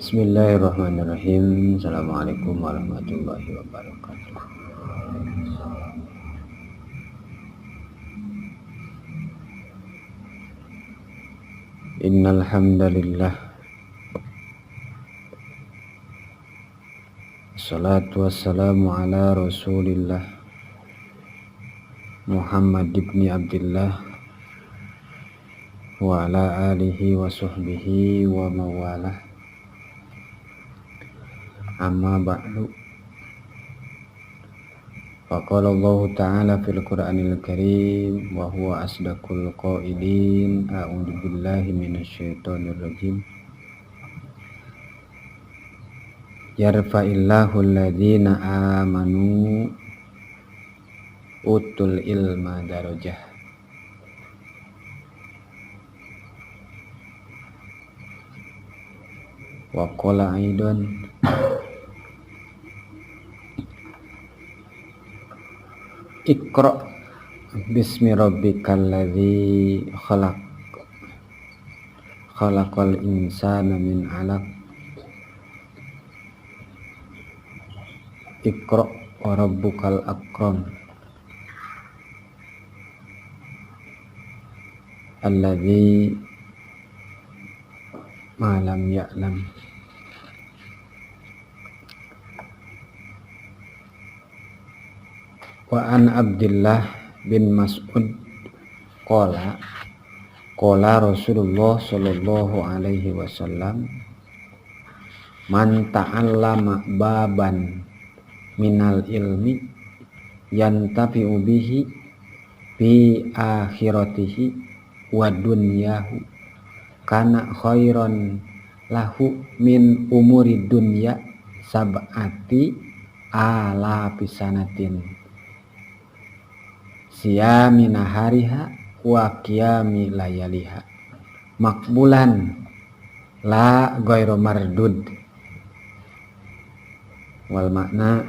Bismillahirrahmanirrahim. Assalamualaikum warahmatullahi wabarakatuh. Innal hamdalillah, salatu wassalamu ala Rasulillah Muhammad ibn Abdillah wa ala alihi wa sahbihi wa mawalah. Amma ba'du. Faqala Allah Ta'ala fil Qur'anil Karim wa huwa asdaqul qailin. A'udzu billahi minasyaitonir rajim. Yarfa'illahu alladhina amanu utul ilma darajah. Wa qala aidan, Iqra bismi rabbikal ladzi khalaq, khalaqal insana min 'alaq. Iqra wa rabbukal akram alladzi ma lam ya'lam. Wa an Abdullah bin Mas'ud qala qala Rasulullah sallallahu alaihi wasallam, man ta'allama baban minal ilmi yantafi'u bihi fi akhiratihi wa dunyahu kana khairan lahu min umuri dunya sab'ati ala pisanatin siyami nahariha wa qiyami layaliha makbulan la ghairu mardud. Wal makna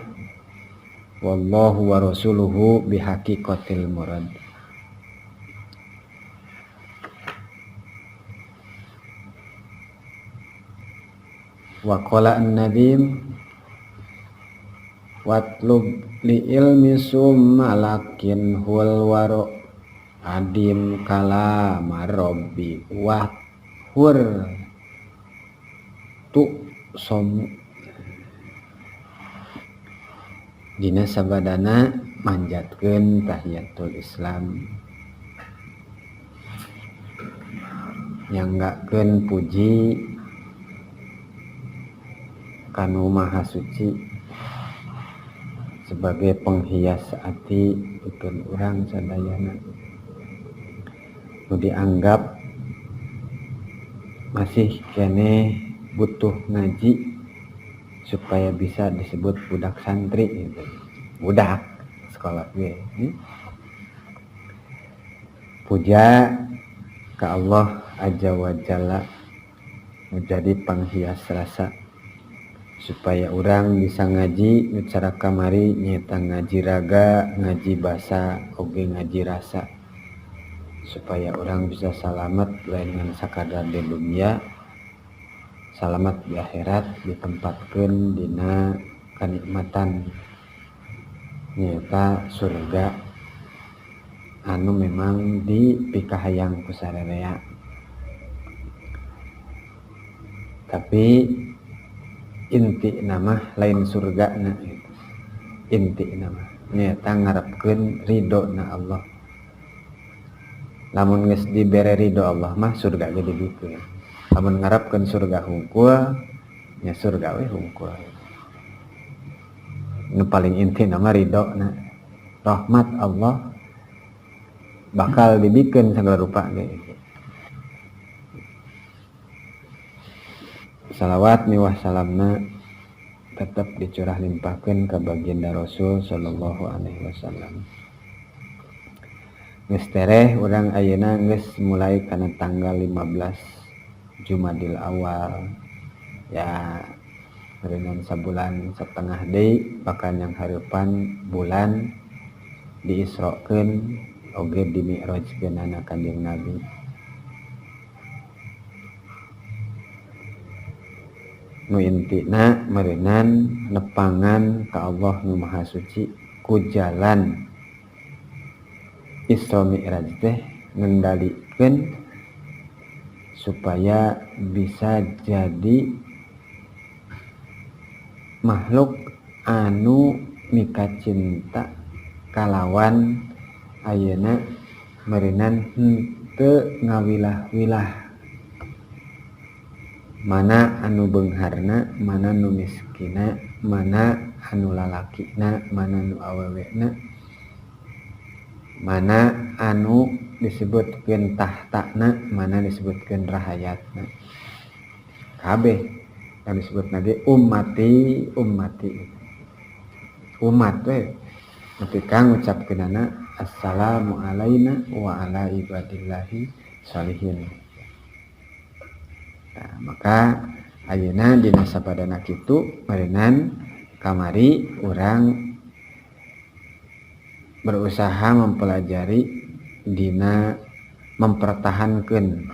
wallahu wa rasuluhu bihaqiqatil murad. Wa qala an-nadim watlub li ilmi summa lakin hul waro adim kalama rabbi wa hur tu somu. Dina sabadana manjatkeun tahiyatul Islam, nyanggakeun puji kanu maha suci sebagai penghias hati pikeun urang sadayana nu dianggap masih keneh butuh ngaji supaya bisa disebut budak santri gitu. Budak sekolah ge. Puja ka Allah Azza wa Jalla menjadi penghias rasa supaya orang bisa ngaji nu cara kamari nyaeta ngaji raga, ngaji basa, oge ngaji rasa, supaya orang bisa salamet lain ngan sakadar di dunia, salamet di akhirat, ditempatkeun dina kanikmatan nyaeta surga anu memang dipikahayang ku sararea. Tapi inti nama lain surga na, inti nama nyata ngarepkeun ridho na Allah. Lamun geus dibere ridho Allah mah surga ge dibikeun. Lamun ngarepkeun surga hungkul nya surga we hungkul. Nu paling inti nama ridho na, rahmat Allah bakal dibikeun segala rupa ge. Salawat miwah salamna tetap dicurah limpahkeun ka baginda Rasul sallallahu alaihi wasallam. Geus tereh urang ayeuna geus mulai kana tanggal 15 Jumadil Awal. Ya, meureunnan sabulan setengah deui bakal yang hareupan bulan diisrokeun oge dimi'rajkeunana Kanjeng Nabi. Nu intina meureunan nepangan ka Allah nu Maha Suci ku jalan Isra Mi'raj teh ngendalikeun supaya bisa jadi makhluk anu mikacinta kalawan ayeuna meureunan henteu ngawilah-wilah mana anu beungharna, mana nu miskina, mana anu lalakina, mana nu awewena, mana anu disebutkeun tahtana, mana disebutkeun rahayatna. Kabeh yang disebut lagi ummati, ummati. Umat we ketika ngucapkeunana assalamu alaina wa ala ibadillahi sholihin. Nah, maka ayeuna dina sapadana kitu meureunan kamari urang berusaha mempelajari dina mempertahankeun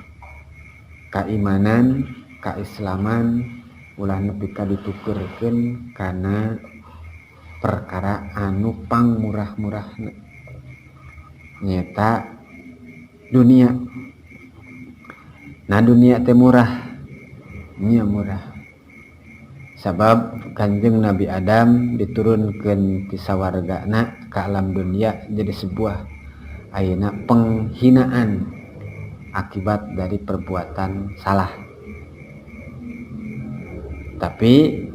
keimanan, keislaman ulah nepi ka ditukerkeun kana perkara anu pangmurah-murahna nyaeta dunia. Nah dunia teh murah, nya murah. Sabab Kanjeng Nabi Adam diturunkeun ti sawargana ka alam dunia jadi sebuah ayeuna penghinaan akibat dari perbuatan salah. Tapi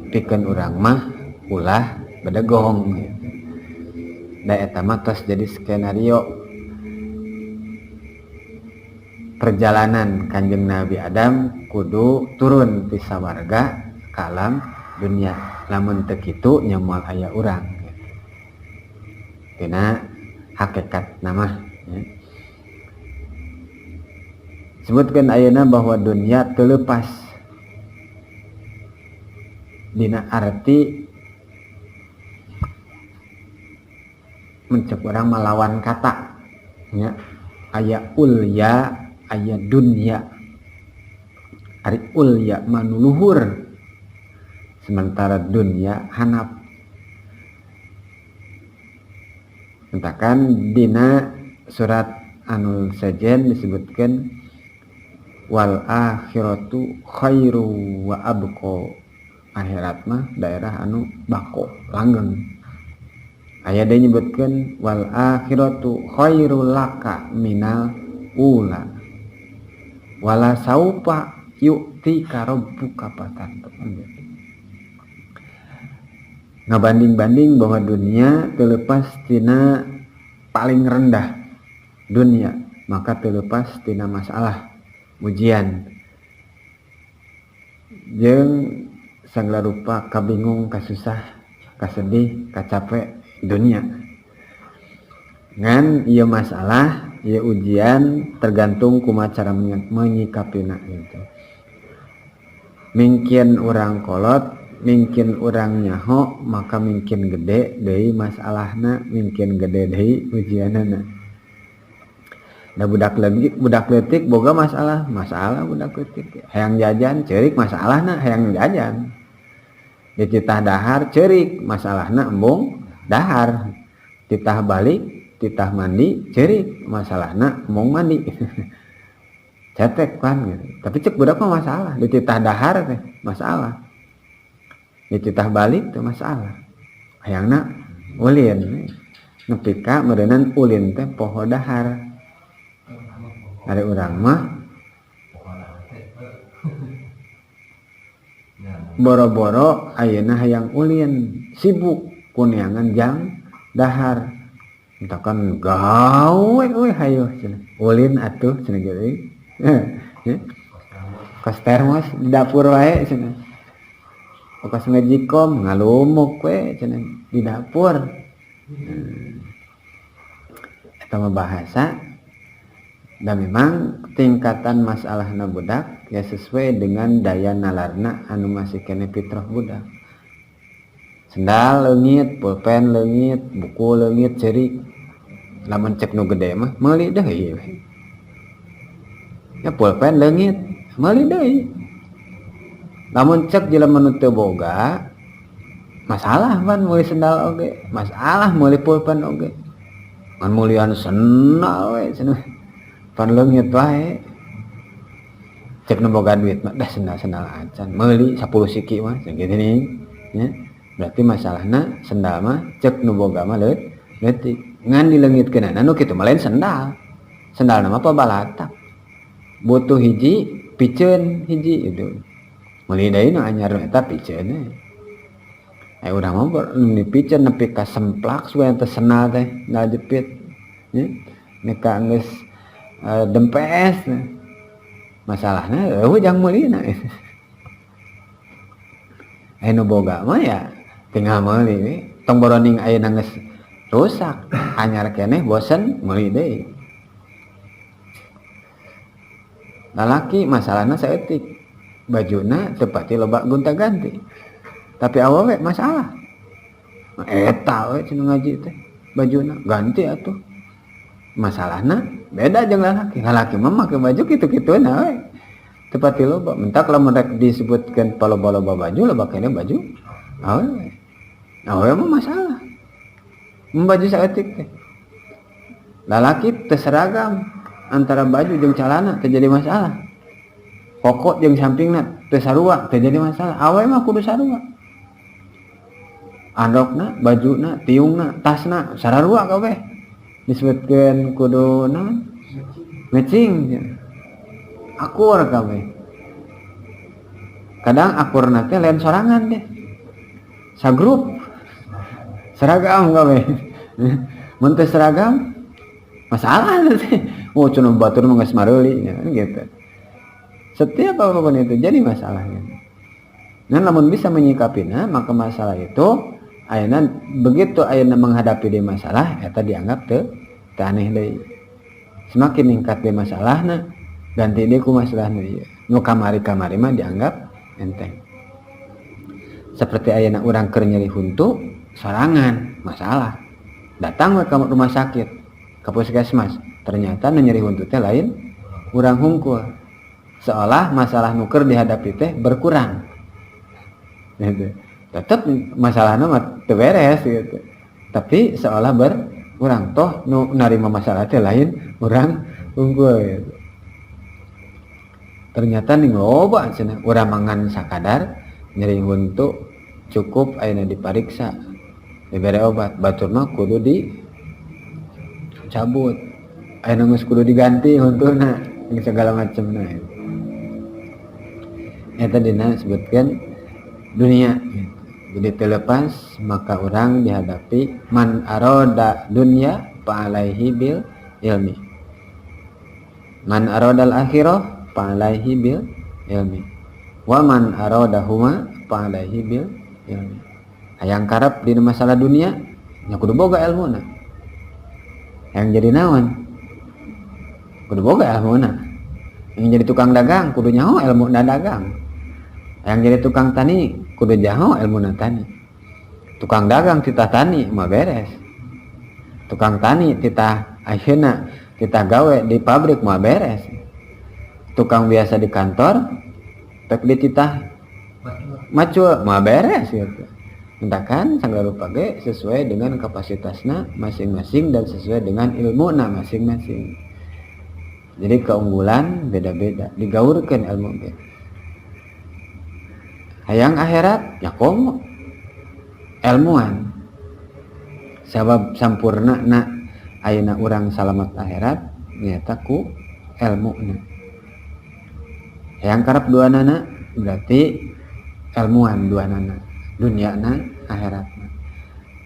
pikeun urang mah ulah bedegong gitu. Da eta mah tos jadi skenario perjalanan Kanjeng Nabi Adam kudu turun ti sawarga ka alam dunia. Lamun teu kitu nya moal aya urang gitu. Tina hakikat nama ya. Sebutkan ayeuna bahwa dunia terlepas dina arti mencek orang melawan kata ya, aya ulya aya dunia. Ari ulya manuluhur sementara dunia hanap. Entakan dina surat Anul Sajen disebutkan wal akhiratu khairu wa abqa. Akhirat mah daerah anu bako langgeng. Aya deui nyebutkeun wal akhiratu khairul laka minal ula wala saupa yu'tika rabbuka fatarda. Ngabanding-banding bahwa dunia terlepas tina paling rendah dunia, maka terlepas tina masalah ujian jeung sagala rupa kabingung, kasusah, kasedih, kacape dunia. Ngan ieu masalah, ieu ujian tergantung kumaha cara menyikapina gitu. Mungkin urang kolot, mungkin urang nyaho, maka mungkin gede deui masalahna, mungkin gede deui ujianana. Da budak leutik, budak leutik boga masalah, masalah budak leutik. Hayang jajan ceurik masalahna, hayang jajan. Dititah dahar ceurik masalahna embung dahar. Titah balik, titah mandi ceurik masalahna embung mandi. Cetek kan gitu. Tapi cek budak mah masalah, dititah dahar teh masalah. Dititah balik teh masalah. Hayangna ulin. Nepi ka meureunan ulin teh poho dahar. Ari urang mah boro-boro ayeuna hayang ulin, sibuk kuneangan jang dahar. Entakan gawe we hayo cenah. Ulin atuh cenah gitu. Kos termos di dapur wae cenah. Kos magicom ngalumuk we cenah di dapur. Eta mah bahasa. Dan memang tingkatan masalahna budak ya sesuai dengan daya nalarna anu masih kene fitrah budak. Sendal leungit, pulpen leungit, buku leungit, ceurik. Lamun cek nu gede mah meuli deui we. Ya pulpen leungit, meuli deui. Lamun cek jelema nu teu boga masalah pan meuli sendal oge, masalah meuli pulpen oge. Ngan meulian sendal we cenah. Pan leungit wae. Cek nu boga duit mah dah sendal-sendal acan, meuli 10 siki mah gitu nih. Ya. Berarti masalahna sendal mah cek nu boga mah leutik. Ngan dileungitkeunana nu kitu mah lain sendal. Sendal mah pabalatak. Butuh hiji piceun hiji itu. Meuli deui nu anyar eta piceun we. Urang mah dipiceun nepi ka semplak sugan teh sendal teh, sendal jepit. Nya. Nepi ka geus dempes. Masalahna eueuh jang meulina. Aya nu boga mah ya tinggal meuli we. Tong boroning ayeuna geus rusak, anyar keneh bosen meuli deui. Lalaki masalahna saeutik. Bajuna teu pati loba gonta-ganti. Tapi awewe masalah. Eta we cenah ngaji teh bajuna ganti atuh. Masalahna beda jeung lalaki. Lalaki mah make baju kitu-kitueun we. Teu pati loba. Mentak lamun rek disebutkeun paloba-loba baju loba keneh baju awewe. Awewe mah masalah. Baju saeutik teh. Lalaki teu seragam antara baju jeung calana teu jadi masalah. Pokok jeung sampingna teu sarua teu jadi masalah. Awewe mah kudu sarua. Andokna, bajuna, tiungna, tasna sararua kabeh. Disebutkeun kudu naon? Matching. Akur kabeh. Kadang akurna teh lain sorangan teh. Sagrup. Seragam kabeh. Mun teu seragam masalah teh. Oh cenah batur mah geus mareuli ya kan gitu. Setiap apapun itu jadi masalahnya. Dan lamun bisa menyikapinya maka masalah itu ayeuna begitu ayeuna menghadapi di masalah eta dianggap teu aneh deui. Semakin ningkat di masalahna ganti deui ku masalahna ieu. Nu kamari-kamari mah dianggap enteng. Seperti ayeuna urang keur nyeri huntu sorangan masalah. Datang we ka rumah sakit, ka puskesmas, ternyata nu nyeri huntu teh lain urang hungkul. Seolah masalah nu keur dihadapi teh berkurang. Gitu. Tetep masalahna mah teu beres gitu. Tapi seolah berkurang toh nu narima masalah teh lain urang hungkul gitu. Ternyata ning loba cenah urang mangan sakadar nyeri huntu cukup ayeuna dipariksa dibere obat batur mah kudu dicabut ayeuna geus kudu diganti huntuna jeung segala macamna. Eta dina sebutkeun dunia gitu. Jadi terlepas maka orang dihadapi man aroda dunya fa alaihi bil ilmi, man arodal akhirah fa alaihi bil ilmi, wa man aroda huma fa alaihi bil ilmi. Hayang karep dina masalah dunia nya kudu boga ilmuna. Hayang jadi naon kudu boga ilmuna. Yang jadi tukang dagang kudu nyaho ilmu dagang. Yang jadi tukang tani kudu nyaho ilmu tani. Tukang dagang titah tani mah beres. Tukang tani titah ayeuna titah gawe di pabrik mah beres. Tukang biasa di kantor pek dititah macul mah beres gitu. Mentakan sagala rupa ge sesuai dengan kapasitasna masing-masing dan sesuai dengan ilmuna masing-masing. Jadi keunggulan beda-beda, digaurkeun ilmu ge. Hayang akhirat ya komo ilmuan. Sabab sampurna na ayeuna urang salamet akhirat nyaeta ku elmuna. Hayang karep duanana berarti ilmuan duanana, duniana akhiratna.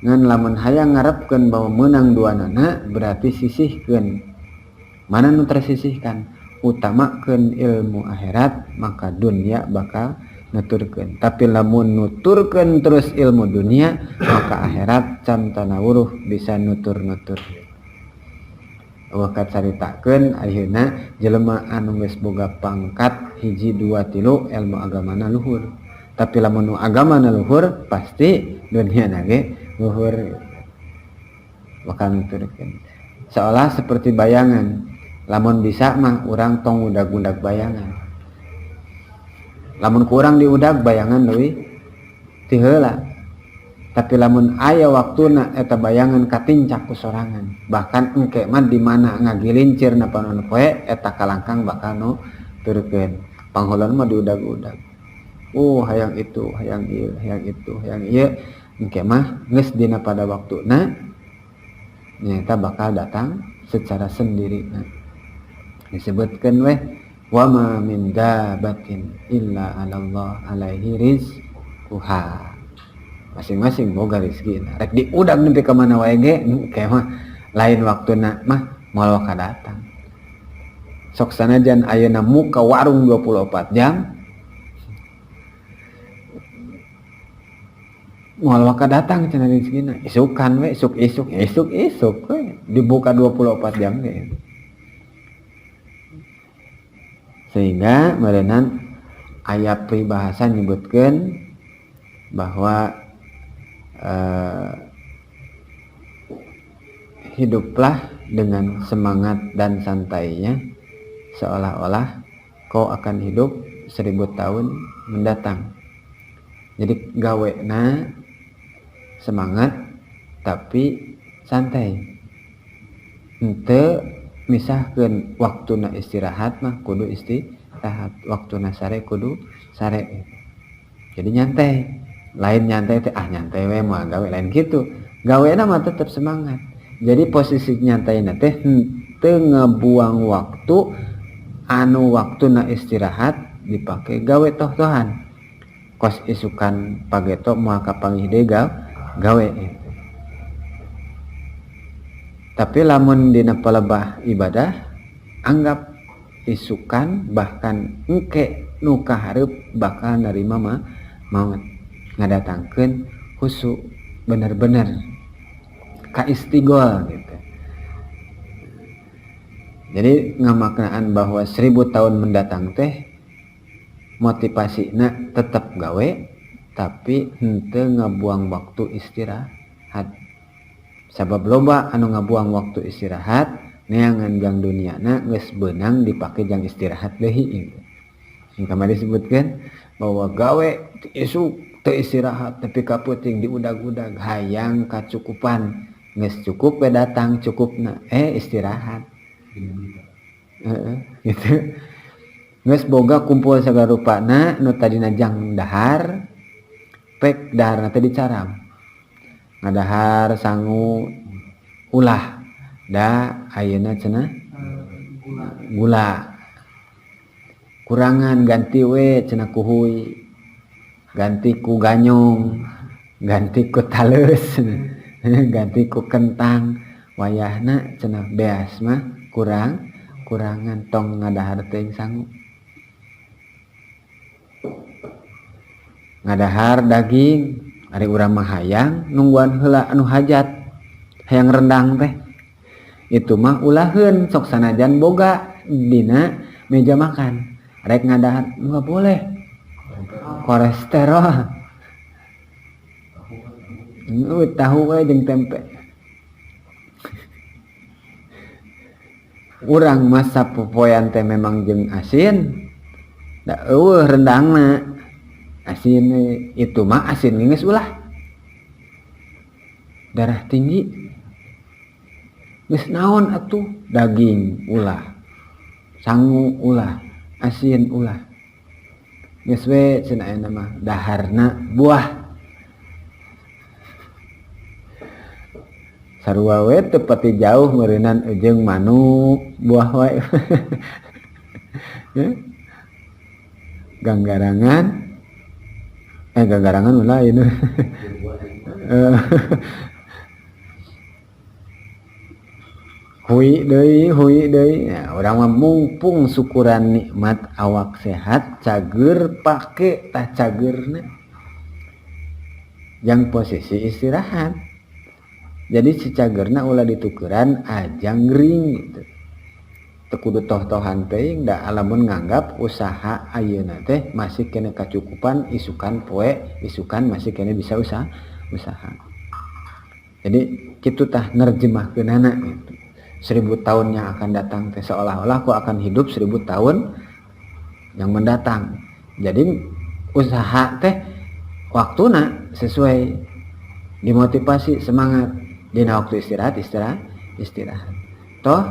Ngan lamun hayang ngarepkeun bahwa meunang duanana berarti sisihkeun. Mana nu tersisihkan? Utamakeun ilmu akhirat maka dunia bakal nuturkeun. Tapi lamun nuturkeun terus ilmu dunia maka akhirat can tanawuruh bisa nutur-nutur. Eueuh kacaritakeun ayeuna jelema anu geus boga pangkat hiji dua tilu ilmu agamana luhur. Tapi lamun nu agamana luhur pasti duniana ge luhur. Bakal nuturkeun. Seolah seperti bayangan. Lamun bisa mah urang tong ngudag-ngudag bayangan. Lamun kurang diudag bayangan leuwih ti heula. Tapi lamun aya waktuna eta bayangan katincak ku sorangan. Bahkan engke mah di mana ngagilincir na panon poe eta kalangkang bakal nu turkeun. Pangholon mah diudag-udag. Hayang itu, hayang ieu, hayang itu, hayang ieu. Engke mah geus dina pada waktuna nyaeta bakal datang secara sendiri. Disebutkeun weh wa ma min dabatin illa 'ala Allah alaihi rizquha. Masing-masing boga rezeki. Rek diudag nepi ka mana wae ge engke mah lain waktuna mah moal waka datang. Sok sanajan ayeuna muka warung 24 jam moal waka datang cenah rezekina. Isukan we, isuk-isuk, isuk-isuk we dibuka 24 jam ge. Sehingga meureunan aya peribahasa nyebutkeun bahwa hiduplah dengan semangat dan santainya seolah-olah kau akan hidup 1000 tahun mendatang. Jadi gawena semangat tapi santai. Henteu misahkeun waktuna istirahat mah kudu istirahat, waktuna sare kudu sare. Jadi nyantai. Lain nyantai teh nyantai we moal gawe, lain kitu. Gawena mah tetep semangat. Jadi posisi nyantaina teh henteu ngebuang waktu anu waktuna istirahat dipake gawe toh-tohan. Kos isukan pageto moal kapanggih deui gawe. Tapi lamun dina palebah ibadah anggap isukan bahkan engke nu kahareup bakal narima mah maut ngadatangkeun khusyuk bener-bener kaistigol gitu. Jadi ngamaknaan bahwa 1000 tahun mendatang teh motivasina tetep gawe tapi henteu ngabuang waktu istirahat. Sabab loba anu ngabuang waktu istirahat neangan jang duniana geus beunang dipake jang istirahat deui. Yang kamari disebutkeun bahwa gawe isuk teu istirahat tapi ka peuting diudag-udag hayang kacukupan geus cukup we datang cukupna istirahat. Heeh gitu. Geus boga kumpul sagala rupana nu tadina jang dahar pek daharna teh dicaram. Ngadahar sangu ulah da ayeuna cenah gula kurangan ganti we cenah ku hui ganti ku ganyong ganti ku taleus ganti ku kentang wayahna cenah beas mah kurangan tong ngadahar teuing sangu ngadahar daging ari urang mah hayang nungguan heula anu hajat hayang rendang teh itu mah ulaheun sok sanajan boga dina meja makan rek ngadahar enggak boleh kolesterol tahu we jeung tempe urang masa popoean teh memang jeung asin da eueuh rendangna asin itu mah asin geus ulah darah tinggi geus naon atuh daging ulah sangu ulah asin ulah geus we cenah ayeuna mah daharna buah sarua we teu pati jauh meureunan jeung manuk buah wae ganggarangan ganggarangan ulah ini hui deui ya, urang mah mumpung syukuran nikmat awak sehat cager pake tah cagerna yang posisi istirahat. Jadi si cagerna ulah ditukeran ajang ring gitu. Teu kudu toh-tohan teuing da alamun nganggap usaha ayeuna teh masih kena kacukupan isukan poe isukan masih kena bisa usaha. Jadi kitu tah nerjemahkeunana gitu. 1000 tahun yang akan datang teh seolah-olah ku akan hidup 1000 tahun yang mendatang. Jadi usaha teh waktuna sesuai, dimotivasi semangat dina waktu istirahat, istirahat, istirahat. Toh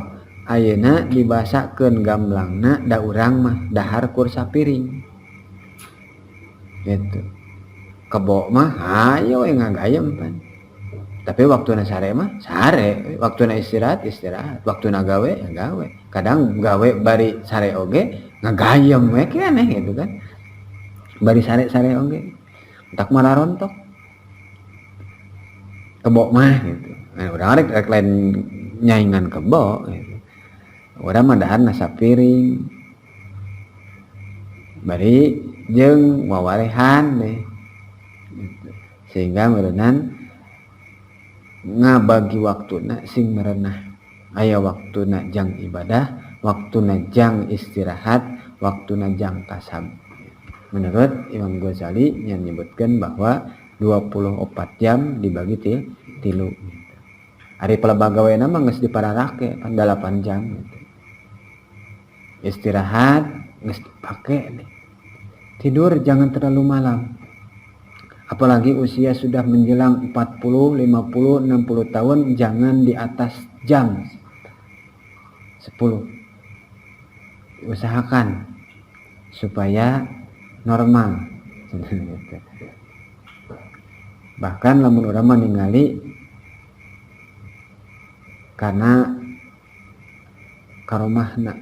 ayeuna dibasakeun gamblangna da urang mah dahar kur sapiring gitu. Kebo mah hayo we ngagayem pan, tapi waktuna sare mah sare, waktuna istirahat istirahat, waktuna gawe ya gawe. Kadang gawe bari sare oge ngagayem we keneh gitu kan, bari sare-sare oge tak malah rontok kebo mah gitu. Nah, urang rek rek lain nyaingan kebo gitu. Urang mah dahar sapiring bari jeung wawarehan deh gitu. Sehingga meureunan ngabagi waktuna sing merenah, aya waktuna jang ibadah, waktuna jang istirahat, waktuna jang kasab. Menurut Imam Ghazali yang menyebutkan bahwa 24 jam dibagi tilu. Ari pelebah gawena mah geus dipararake pan 8 jam gitu. Istirahat geus dipake nih. Tidur jangan terlalu malam. Apalagi usia sudah menjelang 40, 50, 60 tahun, jangan di atas jam 10. Usahakan supaya normal. Bahkan lamun urang mah ningali karena karomahna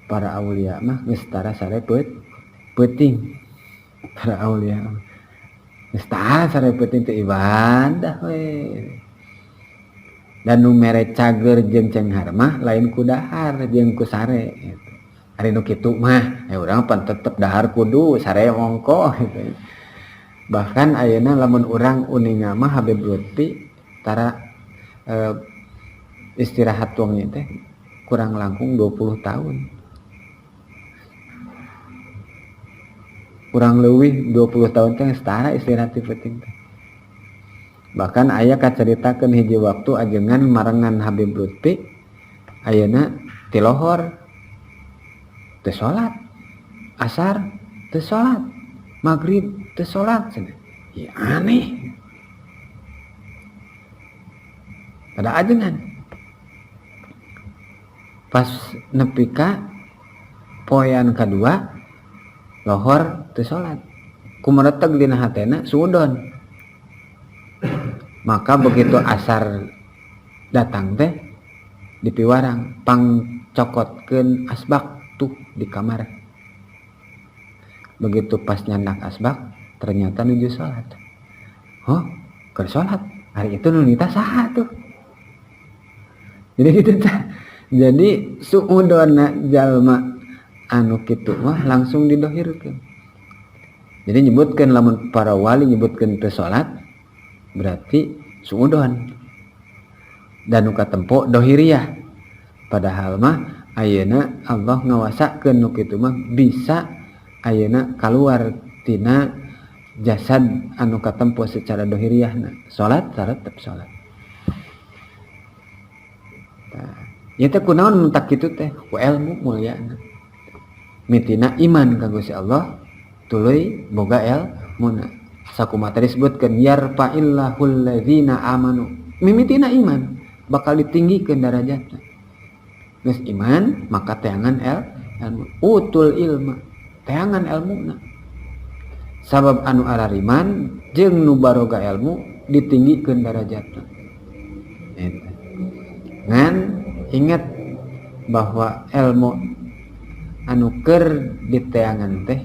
para aulia mah geus tara sare peuting. Para aulia mah geus tara sare peuting teh ibadah we. Dan nu mere cager jeung cenghar mah lain ku dahar jeung ku sare gitu. Ari nu kitu mah ya urang pan tetep dahar kudu sare ongko gitu. Bahkan ayeuna lamun urang uninga mah Habib Lutfi tara istirahat wengi teh kurang langkung 20 tahun. Kurang leuwih 20 tahun teh geus tara istirahat ti peuting teh. Bahkan aya kacaritakeun hiji waktu ajengan marengan Habib Lutfi ayeuna ti lohor teu salat, asar teu salat, maghrib teu salat cenah. Ya aneh. Pada ajengan pas nepi ka poean kadua lohor teu salat, kumareteg dina hatena suudon. Maka begitu asar datang teh dipiwarang pangcokotkeun asbak tuh di kamar. Begitu pas nyandak asbak ternyata nuju salat. Oh, keur salat. Hari itu nu nita saha tuh? Jadi gitu tah. Jadi suudonna jalma anu kitu mah langsung didohirkeun. Jadi nyebutkeun lamun para wali nyebutkeun teu salat berarti suudon. Dan nu katempo dohiriyah. Padahal mah ayeuna Allah ngawasakeun nu kitu mah bisa ayeuna kaluar tina jasad anu katempo secara dohiriyahna. Salat tetep salat. Tah, ieu teh kunaon mun tak kitu teh? Ku ilmu mulyana. Mitina iman ka Gusti Allah tuluy boga ilmuna. Sakumaha disebutkeun yarfa'illahu alladzina amanu. Mimitina iman bakal ditinggikeun darajatna. Geus iman maka teangan ilmu, utul ilma, teangan ilmuna. Sabab anu arariman jeung nu baroga ilmu ditinggikeun darajatna. Eta. Ngan ingat bahwa ilmu anu keur diteangan teh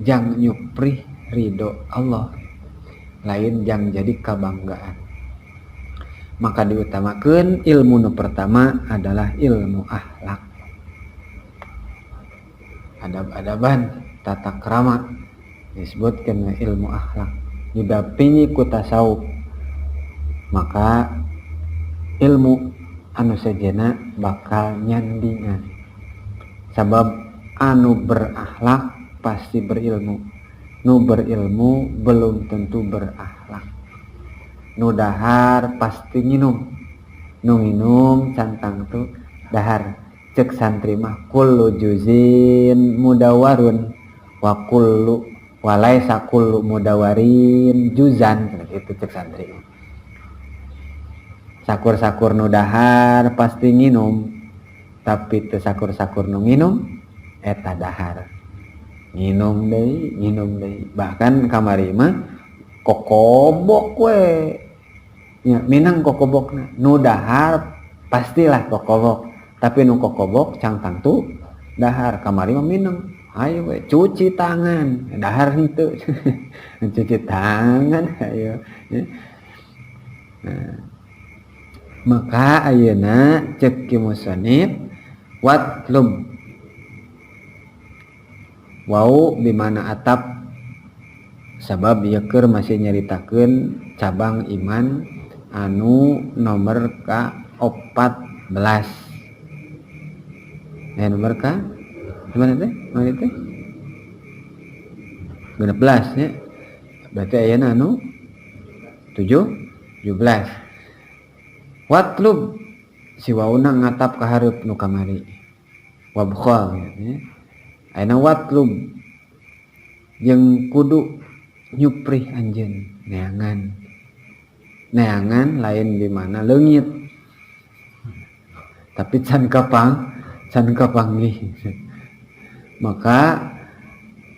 jang nyuprih ridho Allah, lain jang jadi kabanggaan. Maka diutamakan ilmu nu pertama adalah ilmu akhlak, adab-adaban, tata krama, disebutkan ilmu akhlak didampingi ku tasawuf. Maka ilmu anu sejenna bakal nyandingan, sabab anu berakhlak pasti berilmu, nu berilmu belum tentu berakhlak, nu dahar pasti nginum, nu nginum cantang tu dahar. Cek santri mah kullu juzin mudawarun Wa kullu walaisa kullu mudawarin juzan, itu cek santri. Sakur-sakur nu dahar pasti nginum, tapi teu sakur-sakur nu nginum eta dahar. Nginum deui, nginum deui. Bahkan kamari mah kokobok we. Ya, minang kokobokna. Nu dahar pastilah kokobok, tapi nu kokobok can tangtu dahar. Kamari mah minang. Ayo we, cuci tangan, dahar henteu. Cuci tangan ayo. Ya. Nah, maka ayeuna cek ki musannif watlub wau bimana atap sabab ieu keur masih nyaritakeun cabang iman anu nomor ka 14. Nomor ka gimana teh? Mana teh? 16 ya. Berarti ayeuna anu 17. Watlub si wauna ngatap ka hareup nu kamari. Wabkhal ya. Ayeuna watlub jeung kudu nyuprih anjeun neangan. Neangan lain di mana leungit. Tapi can kapang, can kapanggih. Maka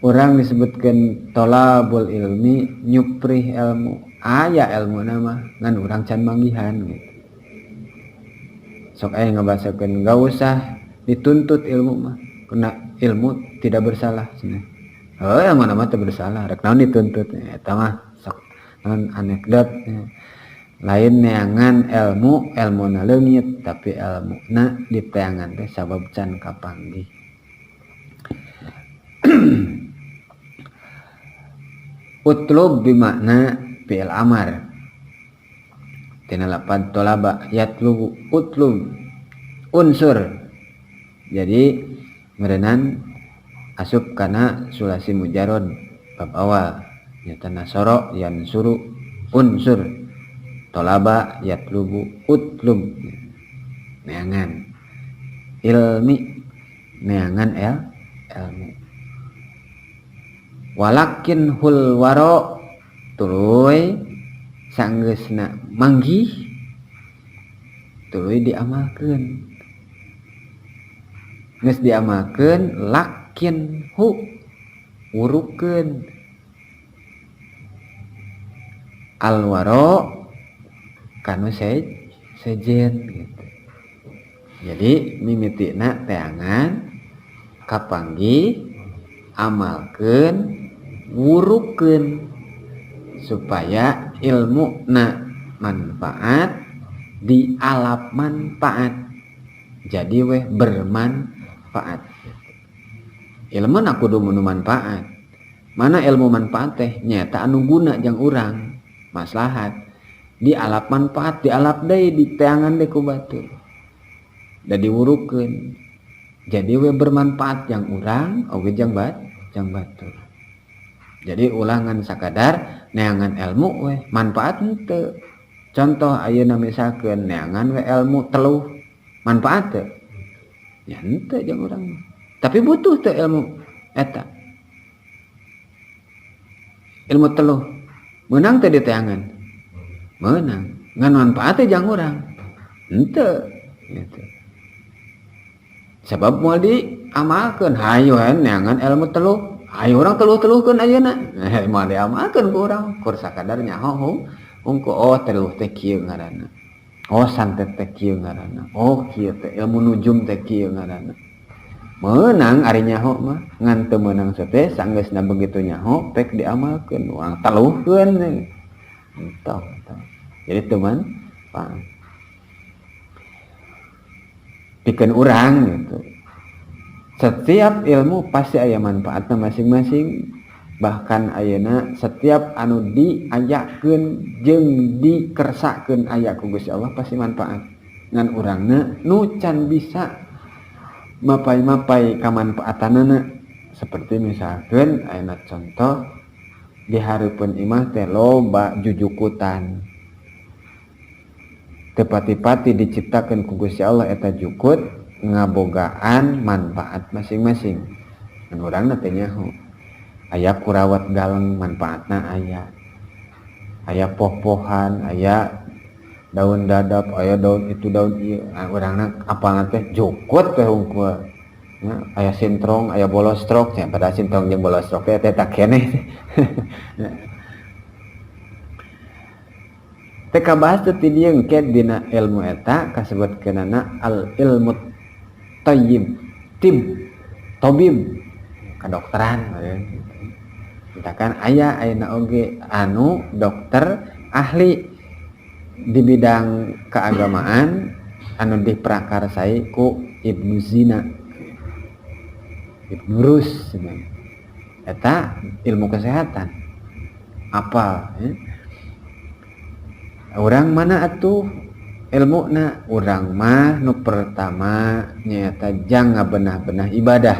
orang disebutkan tolabul ilmi, nyuprih ilmu. Aya ilmu nama ngan urang can manggihan gitu. Sok aya ngabasakeun enggak usah dituntut ilmu mah, kena ilmu tidak bersalah cenah. Oh, ilmu mah teu bersalah, rek naon dituntut eta mah sok naon anekdot ya. Lain neangan ilmu, ilmuna leungit tapi ilmuna diteangan teh sabab can kapanggih. Utlub bimakna fi'il amar. Tina lapad tolaba yatlubu utlub unsur. Jadi merenan asup kana sulasi mujarad bab awal nyata nasoro yansuru unsur tolaba yatlubu utlub neangan ilmi neangan ilmu walakin hul waro tuluy sanggeusna manggih tuluy diamalkeun geus diamalkeun lakin hu wurukeun alwaro kanu sejen gitu. Jadi mimitina teangan kapanggih amalkeun wurukeun supaya ilmu na manfaat dialap manfaat jadi weh bermanfaat. Ilmu na kudu menu manfaat. Mana ilmu manfaat teh nyata anu guna jang urang maslahat dialap manfaat dialap deui diteangan deui ku batur da diwurukeun jadi weh bermanfaat jang urang oge jang jang batur. Jadi ulangan sakadar neangan ilmu weh manfaat henteu. Contoh ayeuna misalkeun neangan we ilmu teluh manfaat teu? Ya henteu jeung urang mah. Tapi butuh teu ilmu eta. Ilmu teluh meunang teu diteangan? Meunang. Ngan manfaat teh jang urang. Henteu gitu. Sebab moal diamalkeun hayu neangan ilmu teluh. Ayo orang teluh-teluhkeun ayeuna. Moal diamalkeun ku urang, kur sakadar nyaho hungku oh teluh teh kieu ngaranna. Oh santet teh kieu ngaranna. Oh kieu teh ilmu nujum teh kieu ngaranna. Meunang ari nyaho mah, ngan teu meunang teh sanggeusna begitu nyaho pek diamalkeun, urang teluhkeun. Entah, entah. Jadi teman, pak. Pikeun urang gitu. Setiap ilmu pasti aya manfaatna masing-masing. Bahkan ayeuna setiap anu diajakeun jeung dikersakeun aya ku Gusti Allah pasti manfaat. Ngan urangna nu can bisa mapai-mapai kamanfaatanana. Seperti misalkeun ayeuna contoh di hareupeun imah teh loba jujukutan. Teu pati-pati diciptakeun ku Gusti Allah eta jukut ngabogaan manfaat masing-masing. Ngan urangna teh nyaho. Aya kurawat galeng manfaatna aya. Aya poh-pohan, aya daun dadap, aya daun itu daun ieu. Nah, urangna apalna teh jukut teh hungkul. Ya, aya sintrong, aya bolostrok, ya, padahal sintrong jeung bolostrok teh eta keneh. Teh kabahas teh ti dieu engke dina ilmu eta kasebutkeunana al ilmu thayyib, tib, tabib, kedokteran gitu. Kan aya ayeuna oge anu dokter ahli di bidang keagamaan anu diprakarsai ku Ibnu Sina, Ibnu Rus, eta ilmu kesehatan apa ya? Urang mana atuh ilmuna? Urang mah nu pertama nyaeta jang ngabenah-benah ibadah,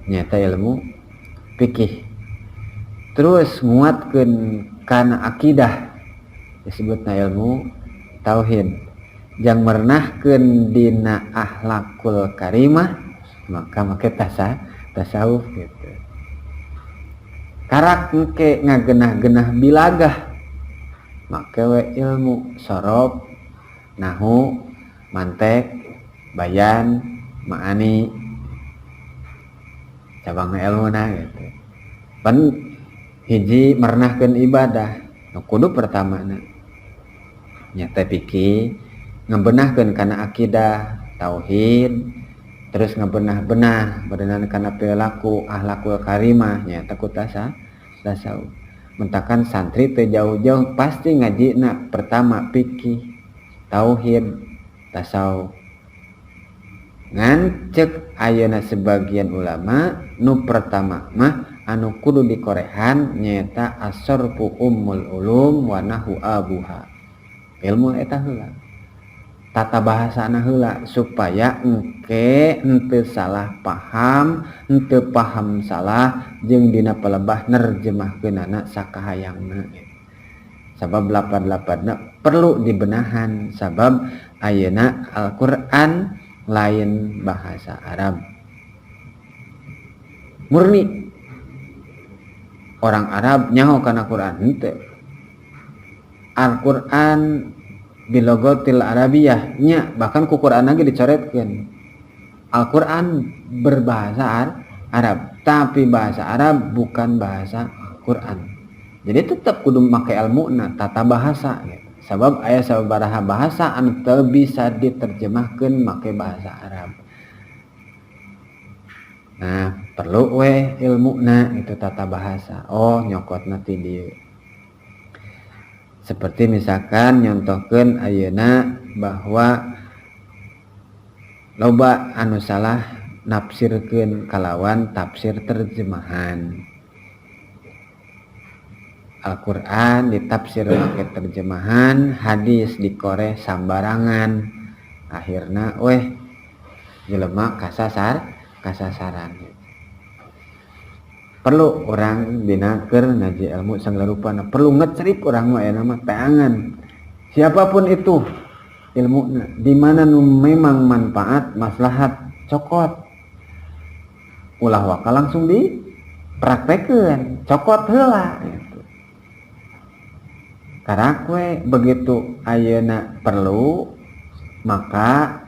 nyaeta ilmu fikih, terus nguatkeun kana akidah disebutna ilmu tauhid, jang merenahkeun dina akhlakul karimah maka make tasawuf gitu. Karak engke ngagenah-genah bilagah make we ilmu sorob, nahu, mantek, bayan, maani, cabang ilmuna gitu. Pan hiji merenahkeun ibadah nu kudu pertamana nyata fikih, ngebenahkeun kana akidah tauhid, terus ngebenah-benah berenang kana perilaku akhlakul karimah nyata ku tasawuf. Mentakan santri teh jauh-jauh pasti ngajina pertama fikih, tauhid, tasawuf. Ngan cek ayeuna sebagian ulama nu pertama mah anu kudu dikorehan nyaeta as-sarfu ummul ulum wa nahwu abuha. Ilmu eta heula, tata bahasana heula supaya engke henteu salah paham, henteu paham salah jeung dina palebah nerjemahkeunana sakahayangna. Sabab lapad-lapadna perlu dibenahan, sabab ayeuna Al-Qur'an lain bahasa Arab murni. Orang Arab nyaho kana Quran henteu. Al-Quran bilogotil Arabiyah nya, bahkan ku Quran lagi dicoretkeun. Al-Quran berbahasa Arab, tapi bahasa Arab bukan bahasa Quran. Jadi tetap kudu make ilmuna tata bahasa gitu. Sabab aya sababaraha bahasa anu teu bisa diterjemahkeun make bahasa Arab. Nah, perlu we ilmuna itu tata bahasa. Oh, nyokotna ti dieu. Seperti misalkan nyontohkeun ayeuna bahwa loba anu salah nafsirkeun kalawan tafsir terjemahan. Al-Qur'an ditafsir make terjemahan, hadis dikoreh sambarangan. Akhirna weh jelema kasasaran. Perlu orang dina keur ngaji ilmu sagala rupana, perlu ngecerik urang mah ayeuna mah teangan. Siapapun itu ilmuna, di mana nu memang manfaat, maslahat, cokot. Ulah waka langsung dipraktekeun, cokot heula gitu. Karak we begitu ayeuna perlu maka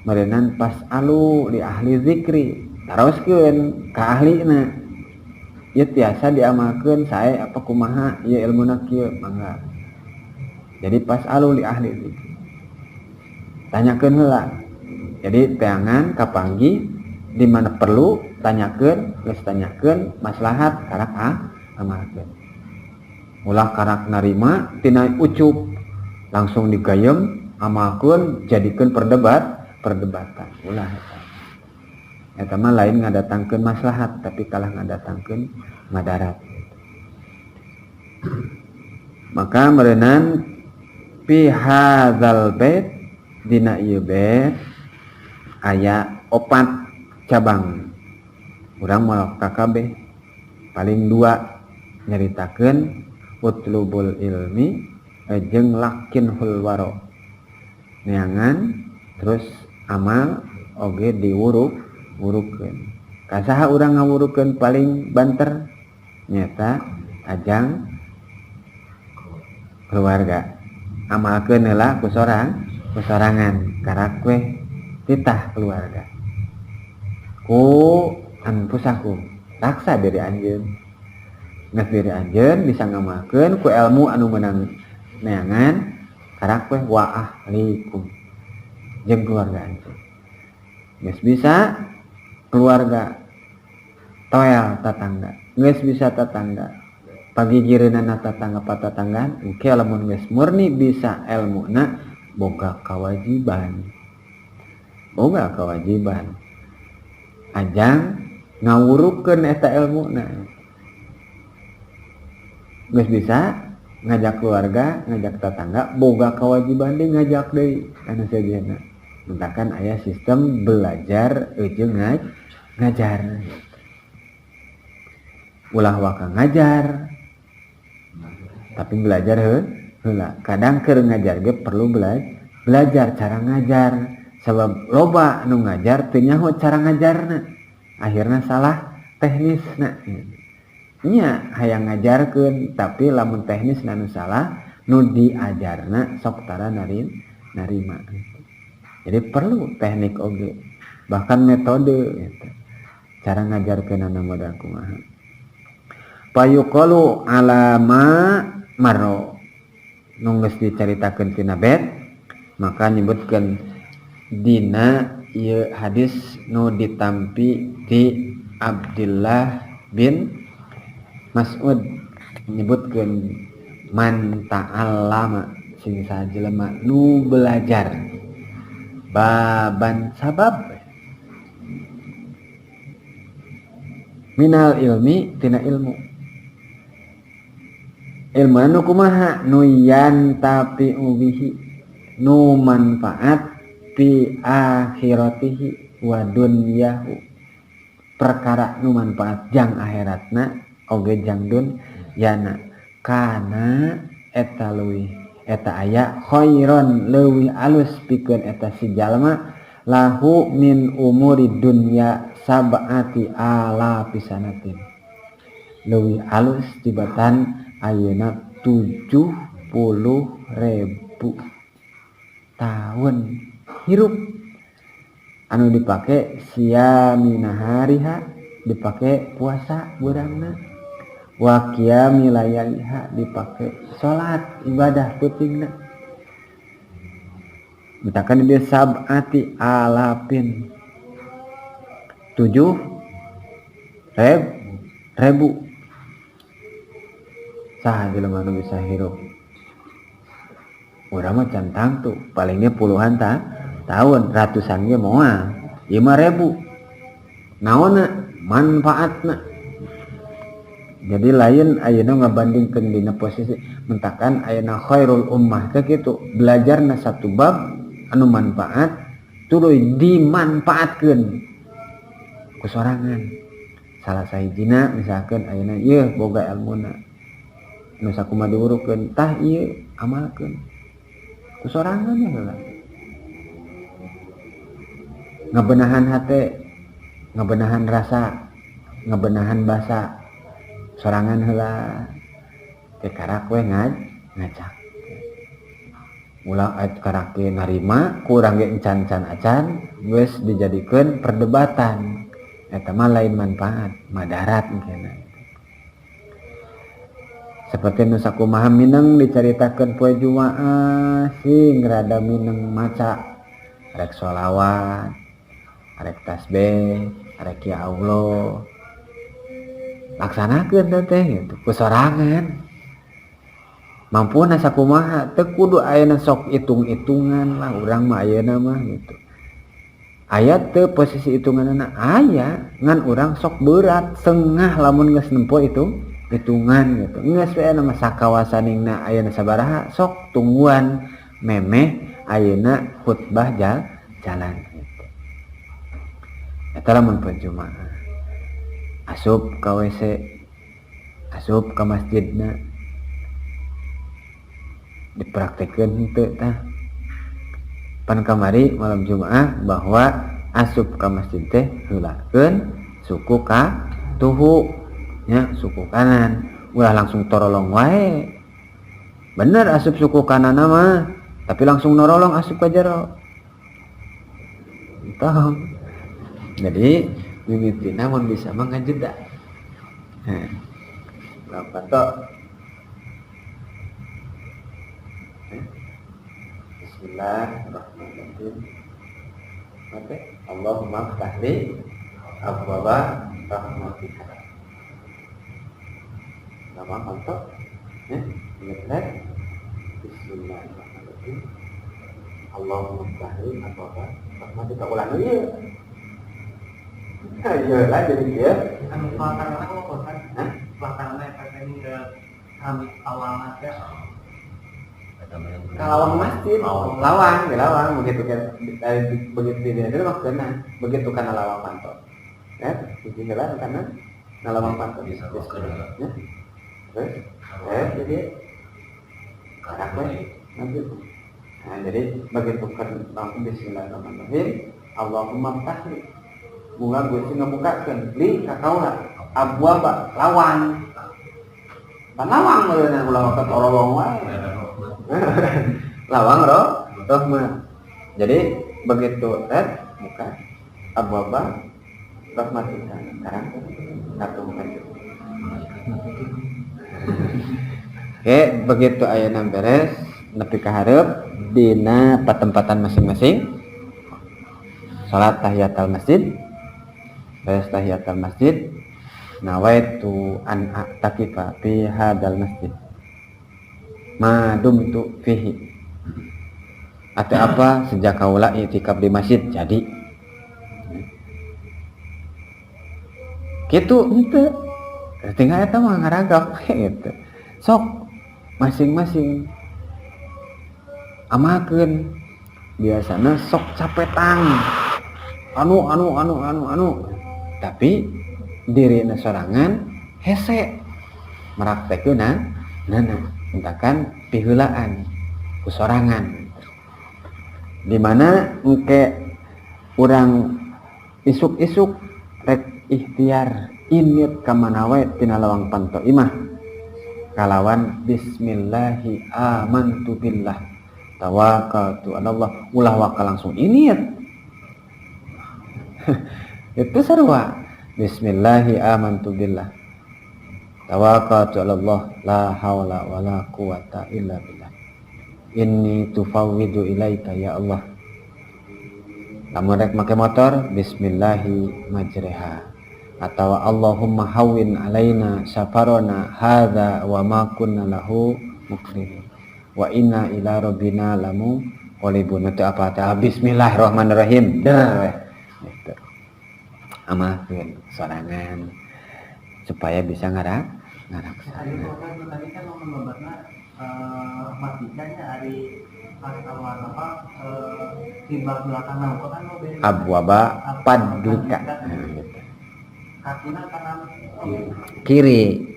meureunan fas'alu li ahli zikri, taroskeun ka ahlina. Ieu tiasa diamalkeun sae apa kumaha ieu ilmuna kieu mangga. Jadi fas'alu li ahli zikri. Tanyakeun heula. Jadi teangan kapanggih di mana perlu tanyakeun, geus tanyakeun maslahat karak amalkeun. Ulah karak narima tina ucup langsung digayem amalkeun jadikeun perdebatan. Ulah eta. Eta mah lain ngadatangkeun maslahat tapi kalah ngadatangkeun madarat. Maka meureunan fi hadzal bait dina ieu bait aya 4 cabang. Urang moal kakabeh paling 2 nyaritakeun utlubul ilmi jeung lakinhul waro. Neangan terus amal oge diwuruk wurukeun. Kasaha urang ngawurukeun paling banter? Nyata ajang keluarga amalkeun heula ku sorang ku sorangan karak we titah keluarga ku anfusakum raksa diri anjeun geus diri anjeun bisa ngamalkeun ku ilmu anu meunang neangan karak we wa ahlikum jeung keluarga anjeun geus bisa keluarga toel tatangga geus bisa tatangga pagigireunana tatangga patatanggaan engke lamun geus murni bisa elmuna boga kewajiban ajang ngawurukeun eta elmuna geus bisa ngajak keluarga ngajak tetangga boga kewajiban deui ngajak deui anu sejenna mentakan aya sistem belajar jeung ngajar ulah waka ngajar tapi belajar heula kadang keur ngajar ge perlu belajar cara ngajar sebab loba nu ngajar teu nyaho cara ngajarna akhirna salah teknisna nya hayang ngajarkeun tapi lamun teknisna nu salah nu diajarna sok tara narima jadi perlu teknik oge bahkan metode gitu. Cara ngajarkeunana modal kumaha payuqalu ala ma marro nu geus dicaritakeun tina bet maka nyebutkeun dina ieu hadis nu ditampi di Abdullah bin Mas'ud nyebutkeun man ta'allama sing saha jelema nu belajar baban sabab minal ilmi tina ilmu ilmu anu kumaha nu yantafi bihi nu manfaat fi akhiratihi wa dunyahu perkara nu manfaat jang akhiratna oge jang dunyana kana eta leuwih eta aya khairon leuwih alus pikeun eta si jalma lahu min umuri dunya sab'ati alafi sanatin leuwih alus tibatan ayeuna 70.000 tahun hirup anu dipake siami nahariha dipake puasa beurangna wa qiyami layaliha dipake salat ibadah peutingna mitakan dia sab'ati alapin 7 ribu saha jelema nu bisa hirup urang mah can tangtu palingnya puluhan tahun ratusan ge moal 5.000 naonna manfaatna jadi lain ayeuna ngabandingkeun dina posisi mentakan ayeuna khairul ummah teh kitu belajarna satu bab anu manfaat tuluy dimanfaatkeun ku sorangan salah sahijina misalkan ayeuna ieu boga ilmuna nu sakumaha diurukeun tah ieu amalkeun ku sorangan ya heula ngabenahan hate ngabenahan rasa ngabenahan basa sorangan heula teh karak we ngajak ulah karak ge narima kurang ge encan-encan acan geus dijadikeun perdebatan eta mah lain manfaat madarat mungkin. Seperti nu sakumaha mineng dicaritakeun poe Jumaah sing rada mineng maca rek sholawat rek tasbih rek ya Allah laksanakeun teh gitu ku sorangan mampuna sakumaha teu kudu ayeuna sok hitung-hitungan lah urang mah ayeuna mah gitu aya teu posisi hitunganna aya ngan urang sok berat sengah lamun geus nempo itu hitungan gitu geus we nama sakawasaningna ayeuna sabaraha sok tungguan memeh ayeuna khutbah jalan gitu eta lamun poe Jumaah asup ka WC asup ka masjidna dipraktekeun henteu tah pan kamari malam Jumaah bahwa asup ka masjid teh heulakeun suku ka tuhu Nya suku kanan, ulah langsung torolong wae. Bener asup suku kanan mah, tapi langsung norolong asup ka jero. Tong. Jadi mimitina mun bisa mah ngajeda. Heh. Bapak tok. Bismillahirrahmanirrahim. Oke, Allahumma ftahli abwaba rahmatika. Nama kontok. Ya, ingat Bismillahirrahmanirrahim. Allahumma ftahli abwaba rahmatika. Ulang ieu. Ayo lah jadi dia. Anu pelaksanaanna kumaha kan? Hah? Pelaksanaanna eta teh ke kami awalna teh Ke lawang masjid, lawang, di lawang begitu kan dari begitu di itu maksudnya begitu karena lawang panto. Ya, hiji heula karena na lawang panto. Bisa Ya. Terus, jadi karak we nanti. Nah, jadi begitu kan langsung bismillahirrahmanirrahim, Allahumma ftahli. Bunga Gusti ngabukakeun li ka kaula abwaba lawang. Pan lawang meureun ulah ka torolong wae. Lawang roh rahmat. Jadi begitu red buka abwaba rahmatika. Sekarang satu buka. Oke, begitu ayeuna beres nepi ka hareup dina patempatan masing-masing. Salat tahiyatul masjid. Beres tahiyatul masjid, nawaitu an a'takifa fi hadzal masjid. Ma dumtu fihi. Atau apa sejak kaula i'tikaf di masjid jadi. Kitu henteu. Tinggal eta mah ngaragap gitu. Sok masing-masing amalkeun. Biasana sok capetang. Anu anu anu anu anu. Tapi dirina sorangan hese meraktekeunna nana entakan piheulaan ku sorangan. Di mana engke urang isuk-isuk rek ikhtiar init ka mana wae tina lawang panto imah kalawan bismillahi amantu billah tawakkaltu ala Allah, ulah wakal langsung init. Itu sarua bismillahi amantu billah tawakkaltu ala Allah la haula wala quwata illa billah inni tufawwidu ilaika ya Allah. Lamun rek make motor bismillahi majreha atau Allahumma hawwin alaina safarona hadza wa ma kunna lahu muqrinin wa inna ila rabbina lamu qalibun. Itu apa teh bismillahirrahmanirrahim der gitu. Amalkeun sorangan supaya bisa ngaraksana. Tadi kan ngomong lobatna matikanya ari pas awal apa tiba belakang apa kan lo beda. Abwaba padlika. Nah, gitu. Kakina kanan kiri.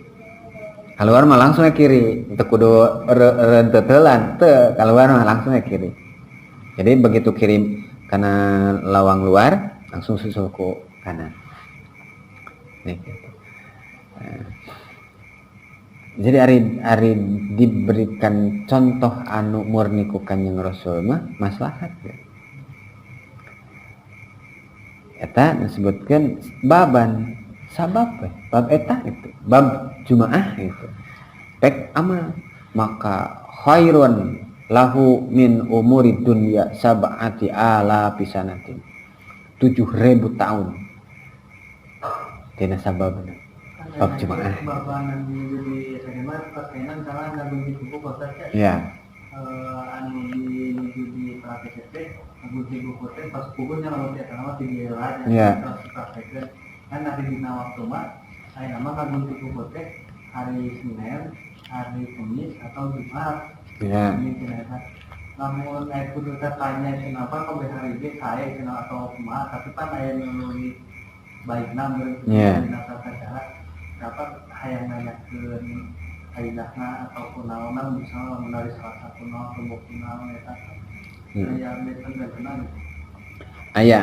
Keluar mah langsung ke kiri, teu kudu rentetelan, teu keluar mah langsung ke kiri. Jadi begitu kiri karena lawang luar langsung susul ke kanan. Nih, gitu. Nah, jadi ari diberikan contoh anu murni ku Kanjeng Rasul mah maslahat ya. Eta disebutkan baban sabab we, bab eta itu, bab jumaah itu. Pek amal maka khairun lahu min umuri dunya sab'ati ala pisanatin. 7.000 tahun. Tina sababna. Bab jumaah. Babanan jadi sakeuna pas kena misalnya ngagunti buku kota teh. Iya. Anu di praktek teh ngagunti buku teh pas bukunya lamun teh kana mah di dieu lah nya. Iya. Terus praktekkeun. Kan ari dina waktu mah aya mah ngagunti buku teh hari Senin, hari Kamis atau Jumat. Iya. Ini cenah eta. Lamun aya kudu tanya cenah apa kabeh hari ge sae cenah atau kumaha tapi pan aya nu leuwih baikna meureun Iya. dina tata cara dapat hayang nanyakeun kaidahna atau kunaonan misalnya lamun dari salah satu naon atau buku naon eta. Aya benten-bentenan gitu. Aya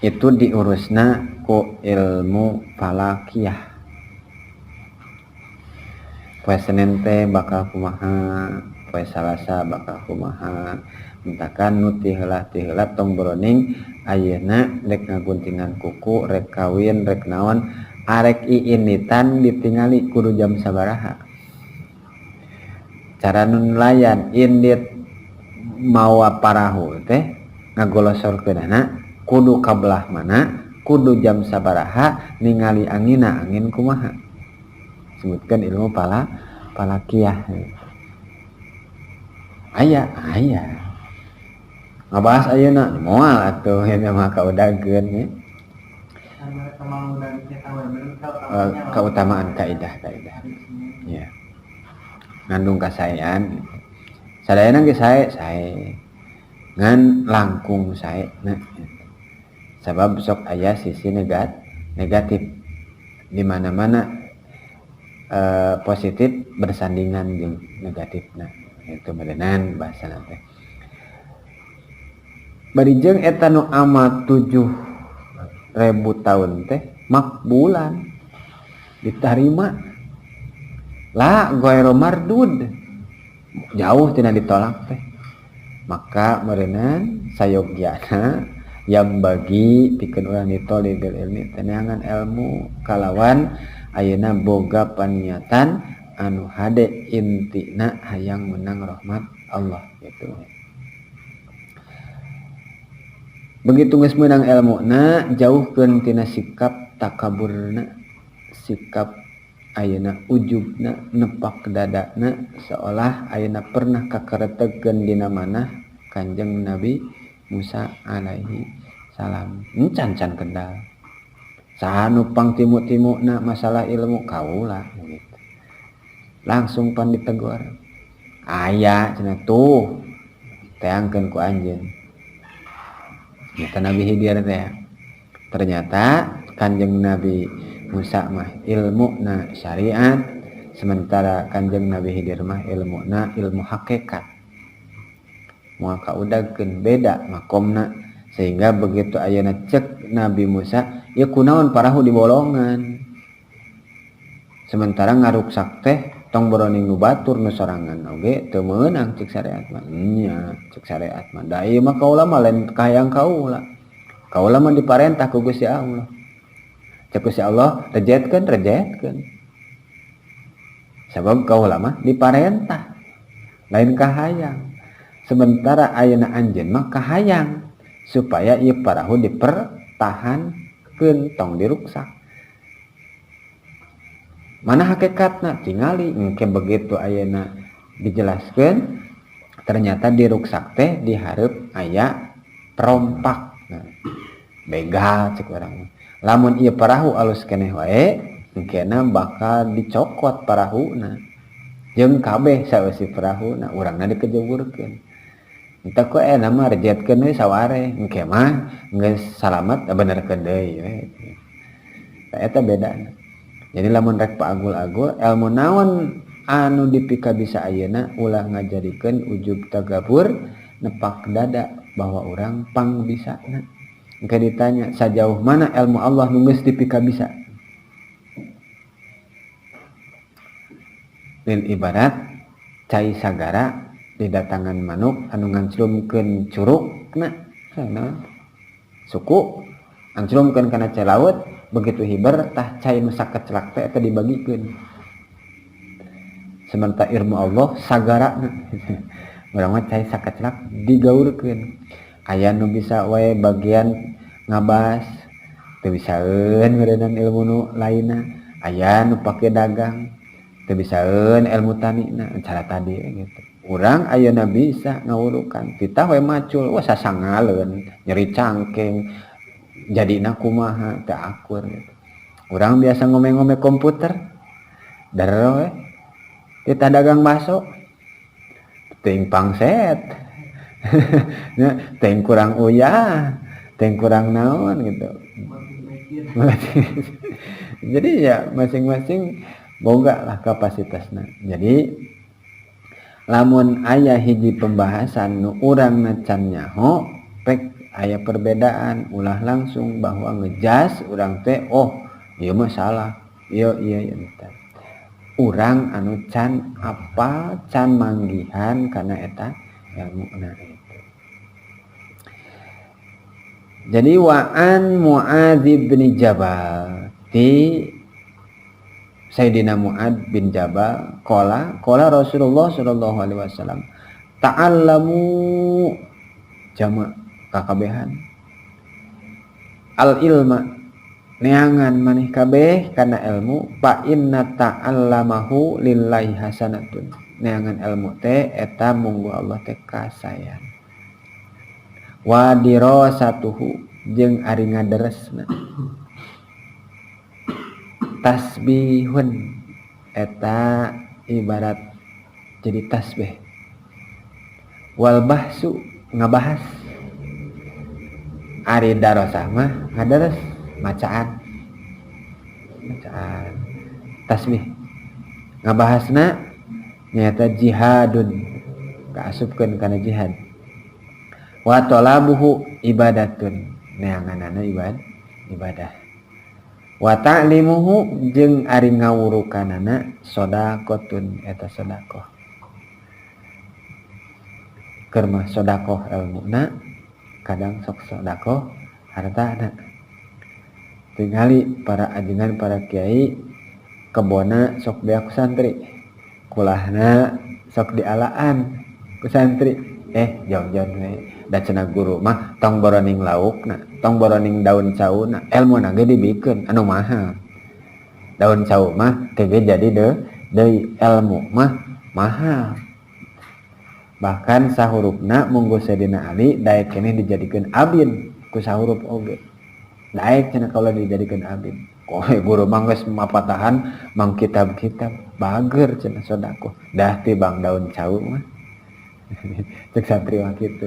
itu diurusna ku ilmu falakiyah. Poe Senin teh bakal kumaha, poe Salasa bakal kumaha. Mentakan nu ti heula tong boroning ayeuna rek ngaguntingan kuku, rek kawin, rek naon, arek iinitan ditingali kudu jam sabaraha. Cara nu nelayan indit mawa parahu teh ngagolosorkeunana kudu ka belah mana, kudu jam sabaraha, ningali angina angin kumaha. Sebutkan ilmu palakiah. Aya aya ngabahas ayeuna moal atuh eta mah kaudagkeun ya. Keutamaan kaidah ya ngandung kasaean sadayana ge sae sae ngan langkung sae na sabab sok aya sisi negatif di mana-mana positif bersandingan jeung negatifna itu meureunan bahasana teh. Bari jeung eta nu amal 7.000 tahun teh makbulan ditarima la ghairu mardud jauh tina ditolak teh. Maka meureunan sayogyana yang bagi pikeun urang ditolibil ilmi teneangan ilmu kalawan ayeuna boga paniatan anu hade intina hayang menang rahmat Allah gitu. Begitu geus meunang ilmuna jauhkeun tina sikap takaburna, sikap ayeuna ujubna, nepak dadana seolah ayeuna pernah kakaretegkeun dina manah Kanjeng Nabi Musa alaihi salam. Encan-can kendal. Saha nu pangtimu-timuna masalah ilmu kaula gitu. Langsung pan ditegor. Aya cenah tuh teangkeun ku anjeun. Nyata Nabi Khidir teh. Ternyata Kanjeng Nabi Musa mah ilmuna syariat, sementara Kanjeng Nabi Khidir mah ilmuna ilmu hakikat. Moal kaudagkeun beda makomna sehingga begitu ayeuna cek Nabi Musa, ya kunaon parahu di bolongan. Sementara ngaruksak teh tong boroning nu batur nu sorangan oge teu meunang cek syariat mah. Nya cek syariat mah da ieu mah kaula mah lain kahayang kaula. Kaula mah diparentah ku Gusti Allah. Cek Gusti Allah rejetkeun rejetkeun. Sabab kaula mah diparentah lain kahayang. Sementara ayeuna anjeun mah kahayang supaya ieu parahu dipertahankeun tong diruksak. Mana hakikatna tingali engke begitu ayeuna dijelaskeun ternyata diruksak teh dihareup aya perompak. Nah, begal cek urang. Lamun ieu parahu alus keneh wae engkena bakal dicokot parahuna. Jeung kabeh saeusi parahuna urangna dikejeburkeun. Entah ku eta mah rejetkeun we saware engke mah geus salamet benerkeun deui we. Eta bedana. Jadi lamun rek paagul-agul ilmu naon anu dipika bisa ayeuna ulah ngajadikeun ujub tagabur nepak dada bahwa urang pang bisana. Engke ditanya sajauh mana ilmu Allah nu geus dipika bisa. Lil ibarat cai sagara didatangan manuk anu nganclumkeun curugna suku anclumkeun kana cai laut begitu hiber tah cai nu sakecelak teh eta dibagikeun. Sementara ilmu Allah sagarana urang mah cai sakecelak digaurkeun. Aya nu bisa wae bagian ngabas teu bisaeun meureunnan ilmu nu lainna, aya nu pake dagang teu bisaeun ilmu tanina cara tadi gitu. Urang ayeuna bisa ngawurukan titah we macul wah sasangaleun nyeri cangkeng jadina kumaha teu akur gitu. Urang biasa ngome-ngome komputer der we titah dagang bakso teuing pangset nya teuing kurang uyah teuing kurang naon gitu. Jadi ya masing-masing boga lah kapasitasna. Jadi lamun aya hiji pembahasan nu urang can nyaho pek aya perbedaan ulah langsung bahwa ngejas urang teh oh ieu mah salah ieu ieu ieu. Urang anu can apa can manggihan kana eta ilmuna itu. Jadi wa an Muadz bin Jabal ti Sayyidina Muadz bin Jabal qala qala Rasulullah sallallahu alaihi wasallam ta'allamu jama kakabehan al ilma neangan maneh kabeh kana ilmu fa inna ta'allamahu lillahi hasanatun neangan ilmu teh eta munggu Allah teh kasayan wa dirasatuhu jeung ari ngaderesna tasbihun eta ibarat jadi tasbih wal bahsu ngabahas ari darasah mah ngadares macaan macaan tasbih ngabahasna nyata jihadun kaasupkeun kana jihad wa talabuhu ibadatun neanganana ibadah wa ta'limuhu jeung ari ngawurukanana sedaqatun eta sedekah keur mah sedekah ilmuna kadang sok sedekah hartana tingali para ajengan para kiai kebona sok beak santri kulahna sok dialaan ku santri jauh-jauh we da cenah guru mah tong boroning laukna tong boroning daun cauna elmuna ge dibikeun anu mahal daun cau mah teh jadi deui ilmu mah mahal bahkan sahurupna munggu Sayyidina Ali daek keneh dijadikeun abin ku sahurup oge daek cenah kaula dijadikeun abin koe guru mah geus mapatahan mang kitab-kitab bager cenah sedekah dah ti bang daun cau mah cek santri mah kitu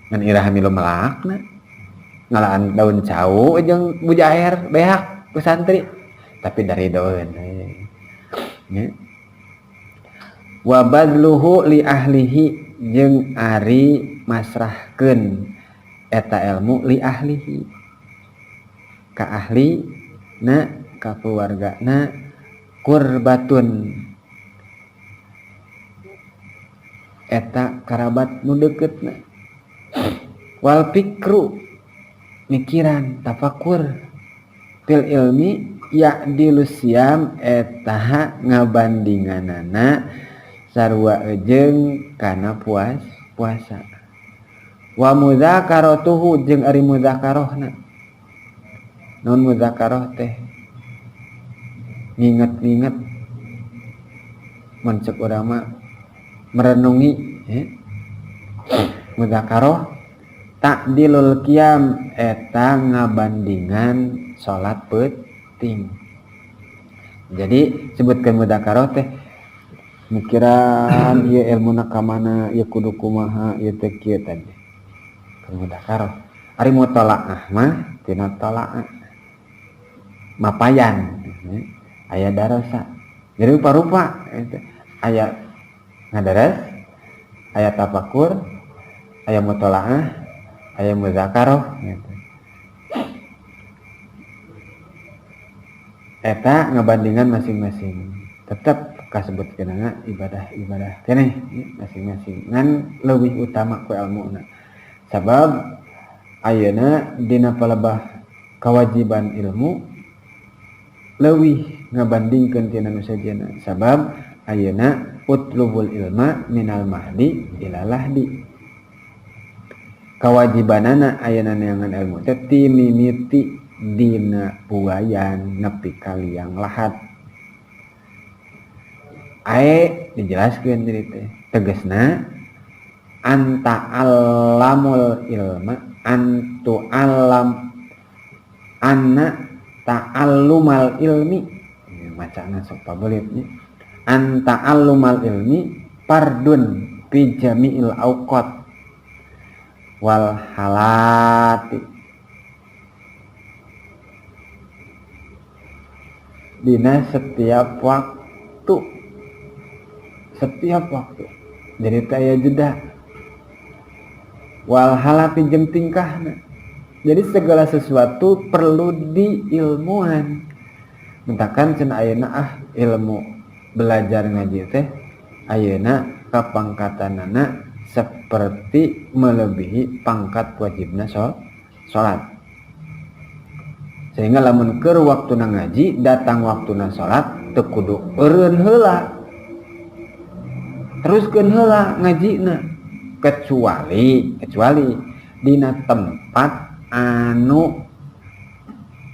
ngan iraha milu melakna ngalaan daun cau jeung bujair beak ku santri tapi dari daun nya wa badluhu li ahlihi jeung ari masrahkeun eta ilmu li ahlihi ka ahli na ka keluargana kurbatun eta karabat nu deketna wal fikru mikiran tafakur fil ilmi ya'dilu siam eta ngabandinganana sarua jeung kana puasa wa mudzakaratuhu jeung ari mudzakarahna naon mudzakarah teh nginget-nginget mun ceuk urang mah merenungi mudzakarah ta'dilul qiyam eta ngabandingan salat peuting. Jadi sebutkeun mudzakarah teh mikiran ieu ilmuna ka mana ieu kudu kumaha ieu teh kieu tadi mudzakarah. Ari mutalaah mah tina talaah mapayan aya darasa jadi rupa-rupa aya ngadaras aya tafakur aya mutalaah aya mudzakarah gitu. Eta ngabandingan masing-masing tetep kasebutkeunana ibadah-ibadah keneh masing-masing ngan leuwih utama ku ilmuna sabab ayeuna dina palebah kewajiban ilmu leuwih ngabandingkeun tina nu sejenna sabab ayeuna utlubul ilma minal mahdi ila lahdi kewajibanana ayeuna neangan ilmu teh ti mimiti dina buayan nepi ka liang lahat. Ae dijelaskeun jadi teh tegasna anta allamul ilma antu alam anna ta'allumal ilmi macana sok pabelit nya anta allumal ilmi fardun fi jami'il awqat wal halati dina setiap waktu setiap waktu jadi teh aya jeda wal halati jeung tingkahna. Jadi segala sesuatu perlu diilmuan. Mentakan cenah ayeuna ilmu belajar ngaji teh ayeuna kapangkatanana seperti melebihi pangkat wajibna salat. Sehingga lamun keur waktuna ngaji datang waktuna salat teu kudu eureun heula. Teruskeun heula ngajina kecuali dina tempat anu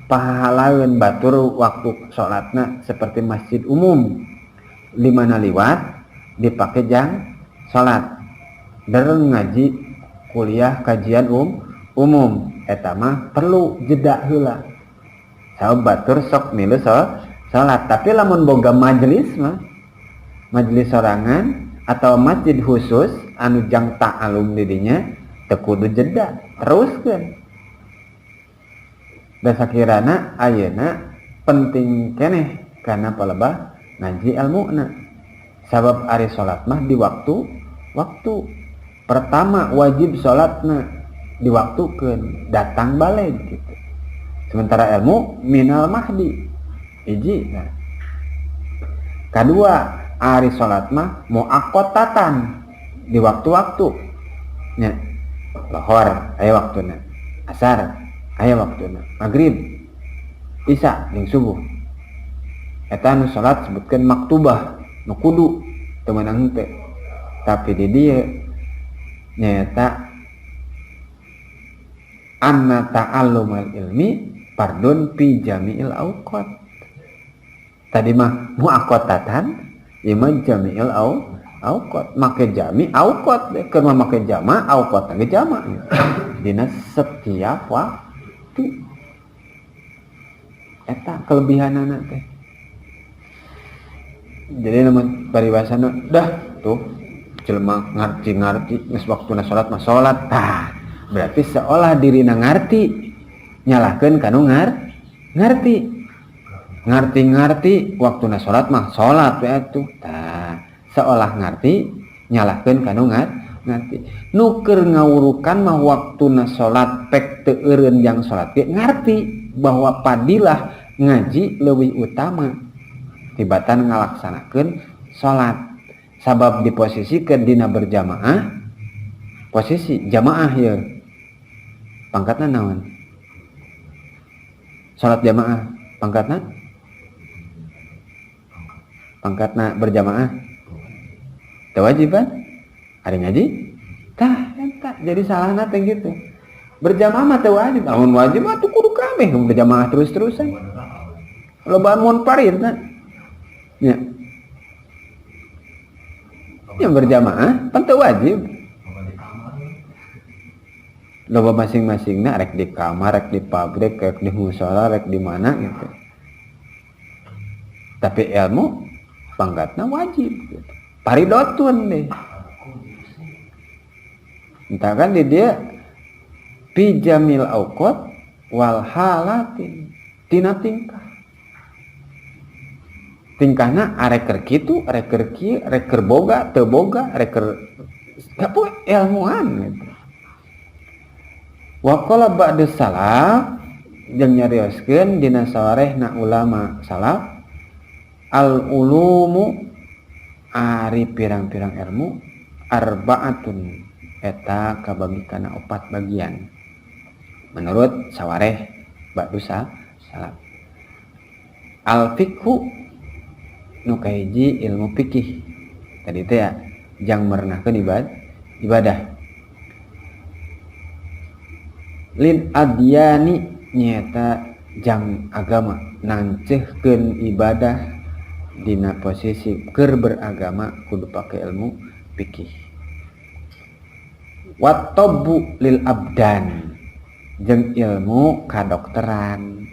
pahalaeun batur waktu salatna seperti masjid umum di mana liwat dipake jang salat der ngaji kuliah kajian umum eta mah perlu jeda heula sabab batur sok milu salat. Tapi lamun boga majelis mah majelis sorangan atau masjid khusus anu jang ta'alum di dinya teu kudu jeda teruskeun. Da sakirana ayeuna penting keneh kana palebah ngaji ilmuna. Sabab ari salat mah di waktu pertama wajib salatna diwaktukeun datang balik gitu. Sementara ilmu minal mahdi hiji. Nah, kedua ari salat mah muaqqatatan di waktu-waktu nya. Lohor aya waktuna, asar aya waktuna, maghrib, isya jeung subuh. Eta nu salat sebutkeun maktubah nu kudu teu meunang henteu. Tapi di dieu nyaeta anna ta'allumal ilmi fardun fi jami'il awqat. Tadi mah muaqqatatan, ieu mah jami'il awqat. Make jami awqat, keur mah make jama awqat ge jama. Dina setiap waktu. Eta kelebihanana teh. Jadi lamun paribasana dah tuh jelema ngarti-ngarti geus waktuna salat mah salat. Tah, berarti seolah dirina ngarti nyalahkeun kanu ngarti. Ngarti-ngarti waktuna salat mah salat we atuh. Tah, seolah ngarti nyalahkeun kanu ngarti. Nu keur ngawurukan mah waktuna salat pek teu eureun jang salat ge ngarti bahwa padilah ngaji leuwih utama tibatan ngalaksanakeun salat. Sabab diposisikeun dina berjamaah, posisi jamaah ieu pangkatna naon? Salat jamaah pangkatna? Pangkatna berjamaah teu wajib kan? Ari ngaji? Tah eta jadi salahna teh gitu. Berjamaah mah teu wajib, lamun wajib mah tuh kudu kabeh berjamaah terus-terusan. Loba munfaridna. Nya. Yang berjamaah pan teu wajib. Loba masing-masingna rek di kamar, rek di pabrik, rek di musola, rek di mana gitu. Tapi ilmu pangkatna wajib gitu. Paridotun deh. Entah kan di dia fi jamil awqat wal halatin tina tingkah. Tingkahna arek keur kitu, arek keur kieu, arek keur boga, teu boga, arek keur poe ilmuan gitu. Wa qala ba'du salaf jeung nyarioskeun dina sawarehna ulama salaf al ulumu ari pirang-pirang ilmu arbaatun eta kabagi kana 4 bagian menurut sawareh ba'du salaf. Al fiqhu nu kahiji ilmu fikih tadi teh ya jang merenahkeun ibadah. Lin adyani nyata jang agama nancehkeun ibadah dina posisi keur beragama kudu pake ilmu fikih. Wattobbu lil abdan jeung ilmu kadokteran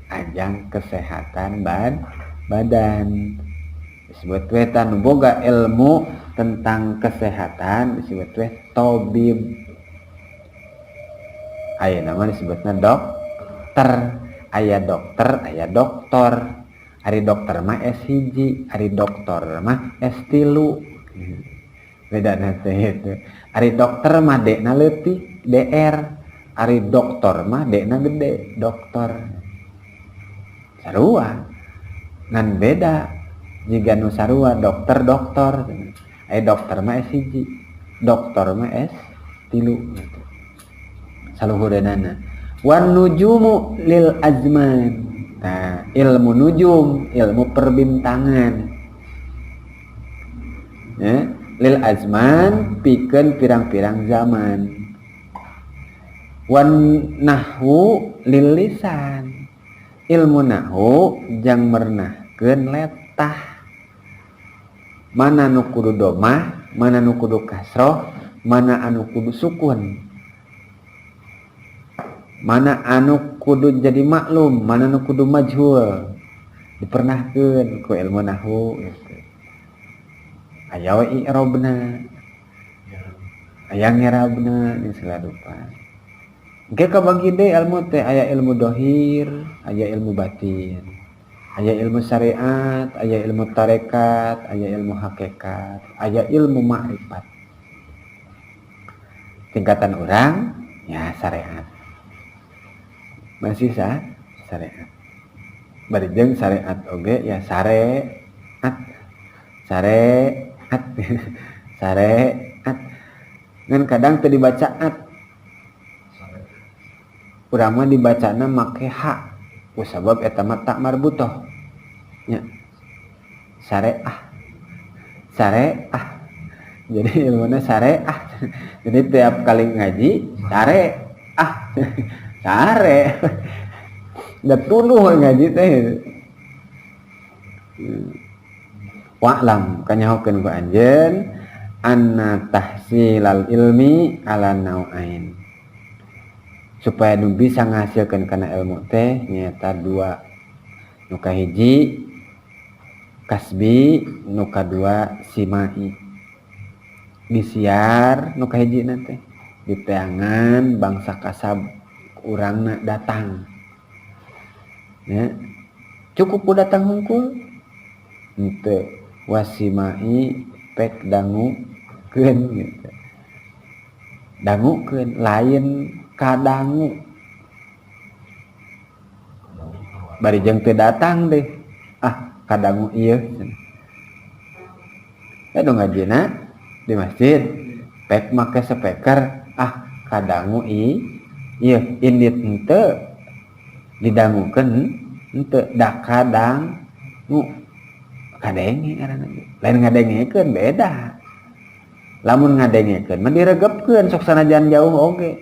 ajang kesehatan badan disebut we tah nu boga ilmu tentang kesehatan disebut we tabib. Ayeuna mah disebutna dokter. Aya dokter, aya doktor. Ari dokter mah S1, ari doktor mah S3. Beda teh itu. Ari dokter mah D-na leutik, DR. Ari doktor mah D-na gede, doktor. Sarua. Ngan beda jiga nu sarua dokter doktor. Aya dokter mah S hiji, doktor mah S tilu gitu. Saluhureunana. Wan nujumu lil azman. Nah, ilmu nujum, ilmu perbintangan. Ya, lil azman pikeun pirang-pirang zaman. Wan nahwu lil lisan. Ilmu nahwu jang mernahkeun letah. Mana nu kudu domah, mana nu kudu kasroh, mana anu kudu sukun. Mana anu kudu jadi maklum, mana nu kudu majhul. Dipernahkeun ku ilmu nahwu gitu. Aya we i'robna. Aya ngerabna jeung segala rupa. Engke kabagi deui ilmu teh, aya ilmu dohir, aya ilmu batin. Aya ilmu syariat, aya ilmu tarekat, aya ilmu hakikat, aya ilmu makrifat. Tingkatan urang ya syariat. Masih sah syariat. Bari jeung syariat oge ya syariat. Syariat. Syariat. Ngan kadang teu dibaca at. Urang mah dibacana make ha. Kusabab eta mah tak marbutoh. Nya. Syariah. Syariah. Jadi ilmuna syariah. Jadi tiap kali ngaji syariah. Sare. Da tuluh ngaji teh. Wa'lam kanyahokeun ku anjeun anna tahsilal ilmi ala nau'ain. Supaya nu bisa ngahasilkeun kana ilmu teh nyaeta dua. Nu kahiji kasbi, nu kadua simai. Disiar nu kahiji teh diteangan bangsa kasab urangna datang. Ya. Cukup ku datang hungkul henteu wasimai pek dangukeun gitu. Dangukeun lain kadangu. Bari jeung teu datang deh. Ah, kadangu ieu. Ya dong ngajina di masjid pek make speaker, ah kadangu ieu indit henteu didangukeun henteu da kadangu kadenge ngaranna ge. Lain ngadengekeun beda. Lamun ngadengekeun mah diregepkeun sok sanajan jauh oge.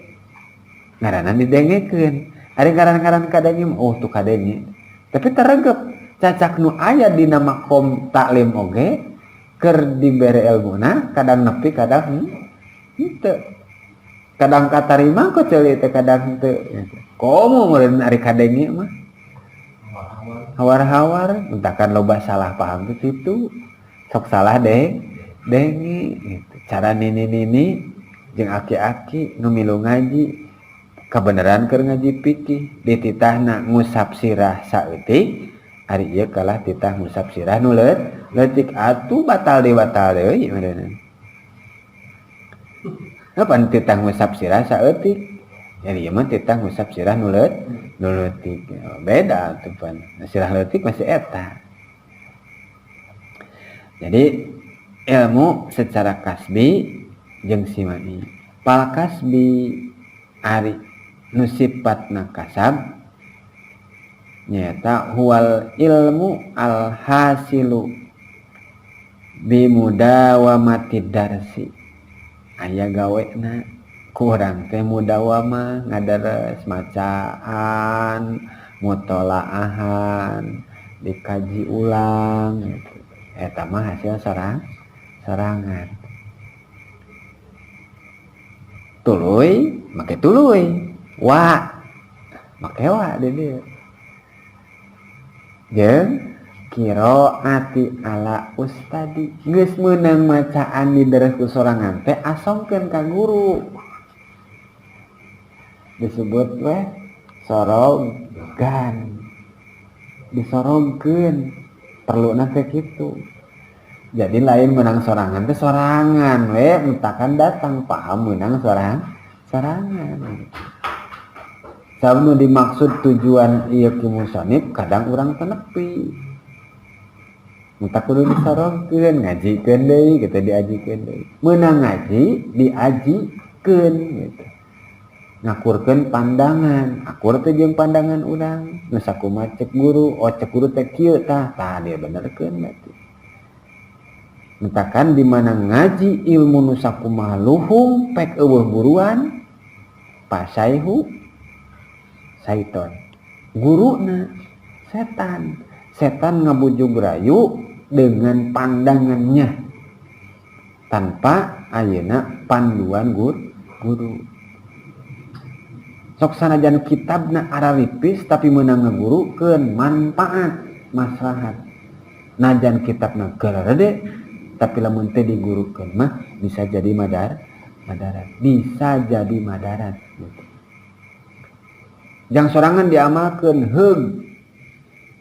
Ngaranna didengekeun. Ari ngaran-ngaran kadenge mah oh tuh kadenge. Tapi teregep cacak nu aya dina makom taklim oge keur dibere ilmuna kadang nepi kadang henteu. Kadang katarima ku ceuli teh kadang henteu. Komo meureun ari kadenge mah. Hawar-hawar entakan loba salah paham teh kitu. Sok salah deh denge gitu. Cara nini-nini jeung aki-aki nu milu ngaji kabeneran keur ngaji fikih dititahna ngusap sirah saeutik ari ieu kalah titah ngusap sirah nu leutik atuh batal deui batal deui meureunna. Kapan titah ngusap sirah saeutik jadi ieu mah titah ngusap sirah nu leutik beda atuh pan sirah leutik masih eta. Jadi ilmu secara kasbi jeung simai. Pal kasbi ari nu sifatna kasab nyaeta huwal ilmu al hasilu bimudawamati darsi. Aya gawena kurang teh mudawamah ngadares macaan mutolaahan dikaji ulang gitu. Eta mah hasil sorangan. Tuluy make tuluy wa make wa di dieu. Jeung qiraati ala ustadi geus meunang macaan di deres ku sorangan teh asongkeun ka guru. Disebut weh sorogan. Disorongkeun perluna teh kitu. Jadi lain menang sorangan teh sorangan we mentakan datang paham menang sorangan. Sabab nu dimaksud tujuan ieu ki musonib kadang urang teu nepi. Entah kudu disorongkeun, ngajikeun deui gitu, diajikeun deui. Meunang ngaji diajikeun gitu. Ngakurkeun pandangan, akur teh jeung pandangan urang. Nu sakumaha cek guru, oh cek guru teh kieu tah, tah dia benerkeun berarti. Mentakan di mana ngaji ilmu nu sakumaha luhung pek eueuh guruan pasaihu saiton. Guruna setan. Setan ngabujuk rayu dengan pandangannya tanpa ayeuna panduan guru. Sok sanajan kitabna araripis tapi meunang ngagurukeun manfaat maslahat. Najan kitabna garede tapi lamun teu digurukeun mah bisa jadi madarat, bisa jadi madarat gitu. Jang sorangan diamalkeun heug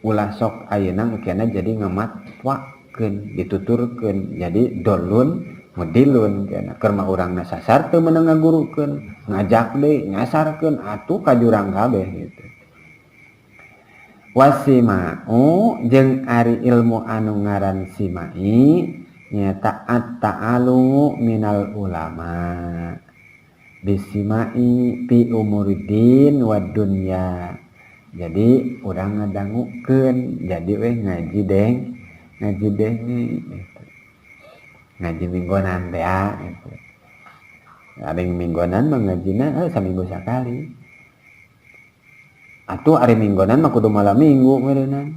ulah sok ayeuna engkena jadi ngamatwakeun, dituturkeun jadi dolun mudilun kena keur mah urangna sasar teu meunang ngagurukeun, ngajak deui nyasarkeun atuh ka jurang kabeh gitu. Wasima'u jeung ari ilmu anu ngaran simai nyata at-ta'alumu minal ulama bisimai fi umuridin wa dunya. Jadi urang ngadangukeun, jadi weh ngaji deng, ngaji denge gitu. Ngaji minggonan teh gitu. Ari minggonan mah ngajina saminggu sakali. Atuh ari minggonan mah kudu malam minggu meureunnan.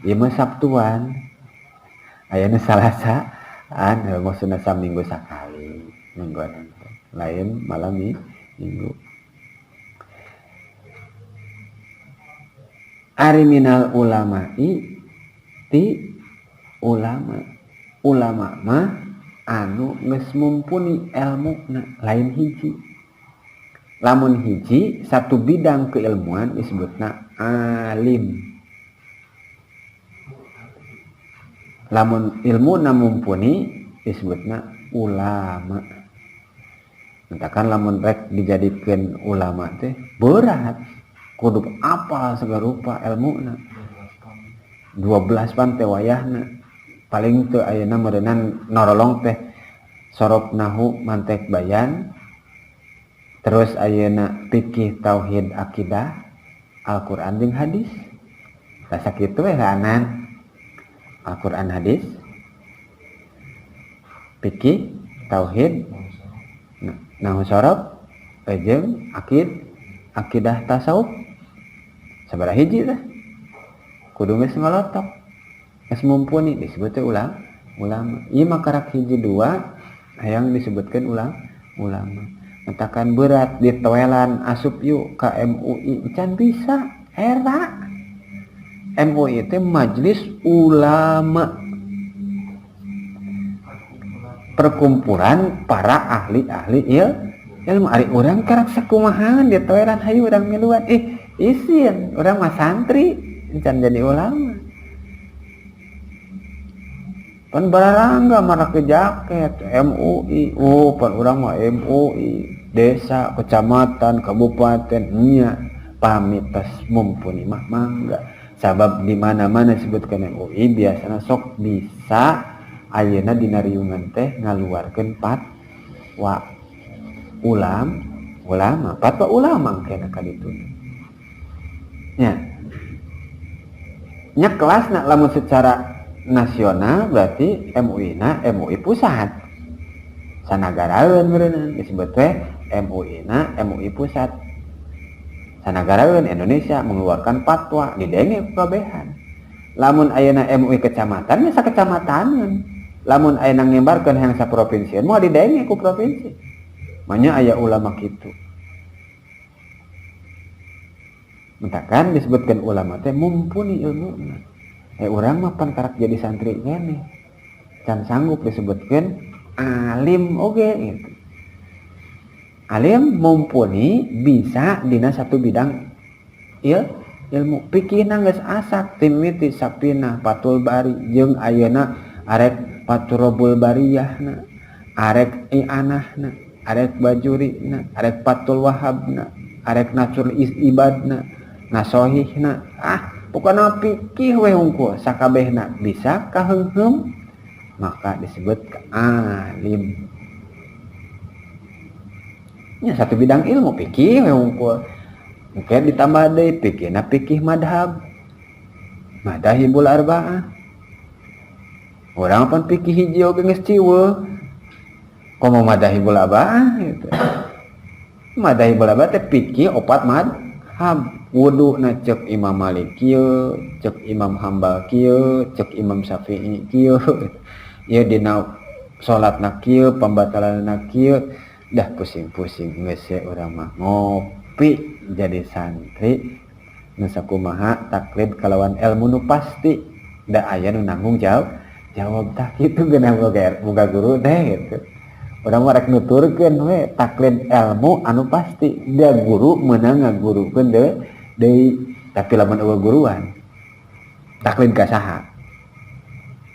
Ieu mah Sabtuan. Ayana Salasa an maksudna saminggu sakali minggonan teh. Lain malam minggu. Ari minal ulama'i ti ulama. Ulama mah anu geus mumpuni elmuna lain hiji. Lamun hiji satu bidang keilmuan disebutna alim. Lamun ilmuna mumpuni disebutna ulama. Mentakan lamun rek dijadikeun ulama teh berat. Kudu apal segala rupa elmuna. 12 pan teh wayahna. Paling teu ayeuna meureunnan norolong teh sorof nahu mantek bayan. Terus ayeuna fikih tauhid akidah, Al-Qur'an jeung hadis. Tah sakitu we anan. Al-Qur'an hadis. Fikih tauhid nahu sorof jeung akidah tasawuf. Sabaraha hiji teh kudu geus ngolotok geus mumpuni disebut teh ulama. Ieu mah karak hiji dua hayang disebutkeun ulama. Mentakan berat ditoelan asup yuk ka MUI can bisa era MUI teh Majelis Ulama, perkumpulan para ahli-ahli ilmu. Ari urang karak sakumaha ditoelan hayu urang miluan isin urang mah santri can jadi ulama. Pan barangga marake jaket MUI, oh pan urang mah MUI desa, kecamatan, kabupaten nya pamit tas mumpuni mah mangga. Sabab di mana-mana disebutkan MUI biasana sok bisa ayeuna dina riungan teh ngaluarkeun fatwa ulama, fatwa ulama kena ka ditu. Nya. Nya kelasna lamun secara nasional berarti MUI na MUI pusat. Sanagaraeun meureunna disebut teh MUI na MUI pusat. Sanagaraeun Indonesia mengeluarkan fatwa didenge ku kabehan. Lamun ayeuna MUI kecamatan nya sakecamataneun. Lamun ayeuna ngebarkeun hayang saprovinsi moal didenge ku provinsi. Manya aya ulama kitu. Mentakan disebutkan ulama teh mumpuni ilmuna. Urang mah pan karak jadi santri keneh. Can sanggup disebutkan alim oge gitu. Alim mumpuni bisa dina satu bidang ilmu. Pikirna geus asak timiti sapina Fathul Bari jeung ayeuna arek Fathurobul Bariyahna, arek I'anahna, arek Bajurina, arek Fathul Wahabna, arek Nasrul Ibadna, Nasohihna, Pokona fikih we hungkul sakabehna bisa kaheungheum maka disebut alim. Nya satu bidang ilmu fikih we hungkul. Mungkin ditambah deui fikihna fikih madhab. Madahibul arba'ah. Urang pan fikih hiji oge geus ciweuh. Komo madahibul arba'ah gitu. Madahibul arba'ah teh fikih opat madhab. Wuduna cek Imam Malik kieu, cek Imam Hambal kieu, cek Imam Syafi'i kieu. Ieu dina salatna kieu, pembatalanna kieu. Dah pusing-pusing geus urang mah ngopi jadi santri nu sakumaha taklid kalawan ilmu nu pasti da aya nu nanggung jawab tah kitu geunah boga guru teh gitu. Urang mah rek nuturkeun we taklid ilmu anu pasti da guru meunang ngagurukeun deui tapi lamun eueuh guruan taklid ka saha?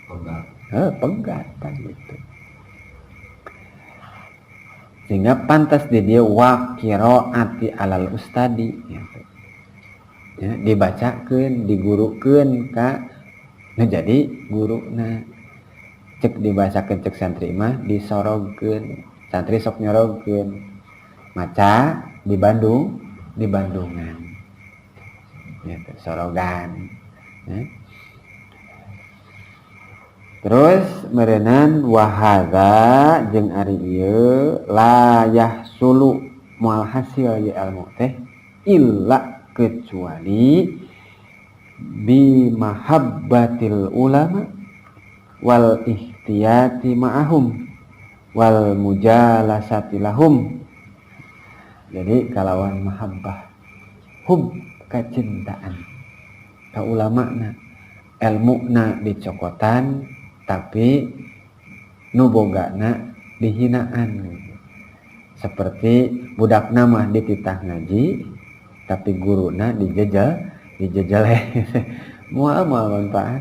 Pegat. Heuh, pegat tah gitu. Sehingga pantas di dia wa qiraati alal ustadi gitu. Ya, dibacakeun, digurukeun ka nu jadi guruna. Cek dibacakeun cek santri mah disorogkeun, santri sok nyorogkeun. Maca di Bandung, di Bandungan. Gitu, sorogan. Ya. Terus merenan wahadza jeung ari ieu la yahsulu moal hasil ye ilmu teh illa kecuali bi mahabbatil ulama wal ihtiyati ma'ahum wal mujalasati lahum. Jadi kalawan mahabbah hub kecintaan ka ulamana, ilmuna dicokotan tapi nu bogana dihinaan. Seperti budakna mah dititah ngaji tapi guruna dijejel moal moal manfaat.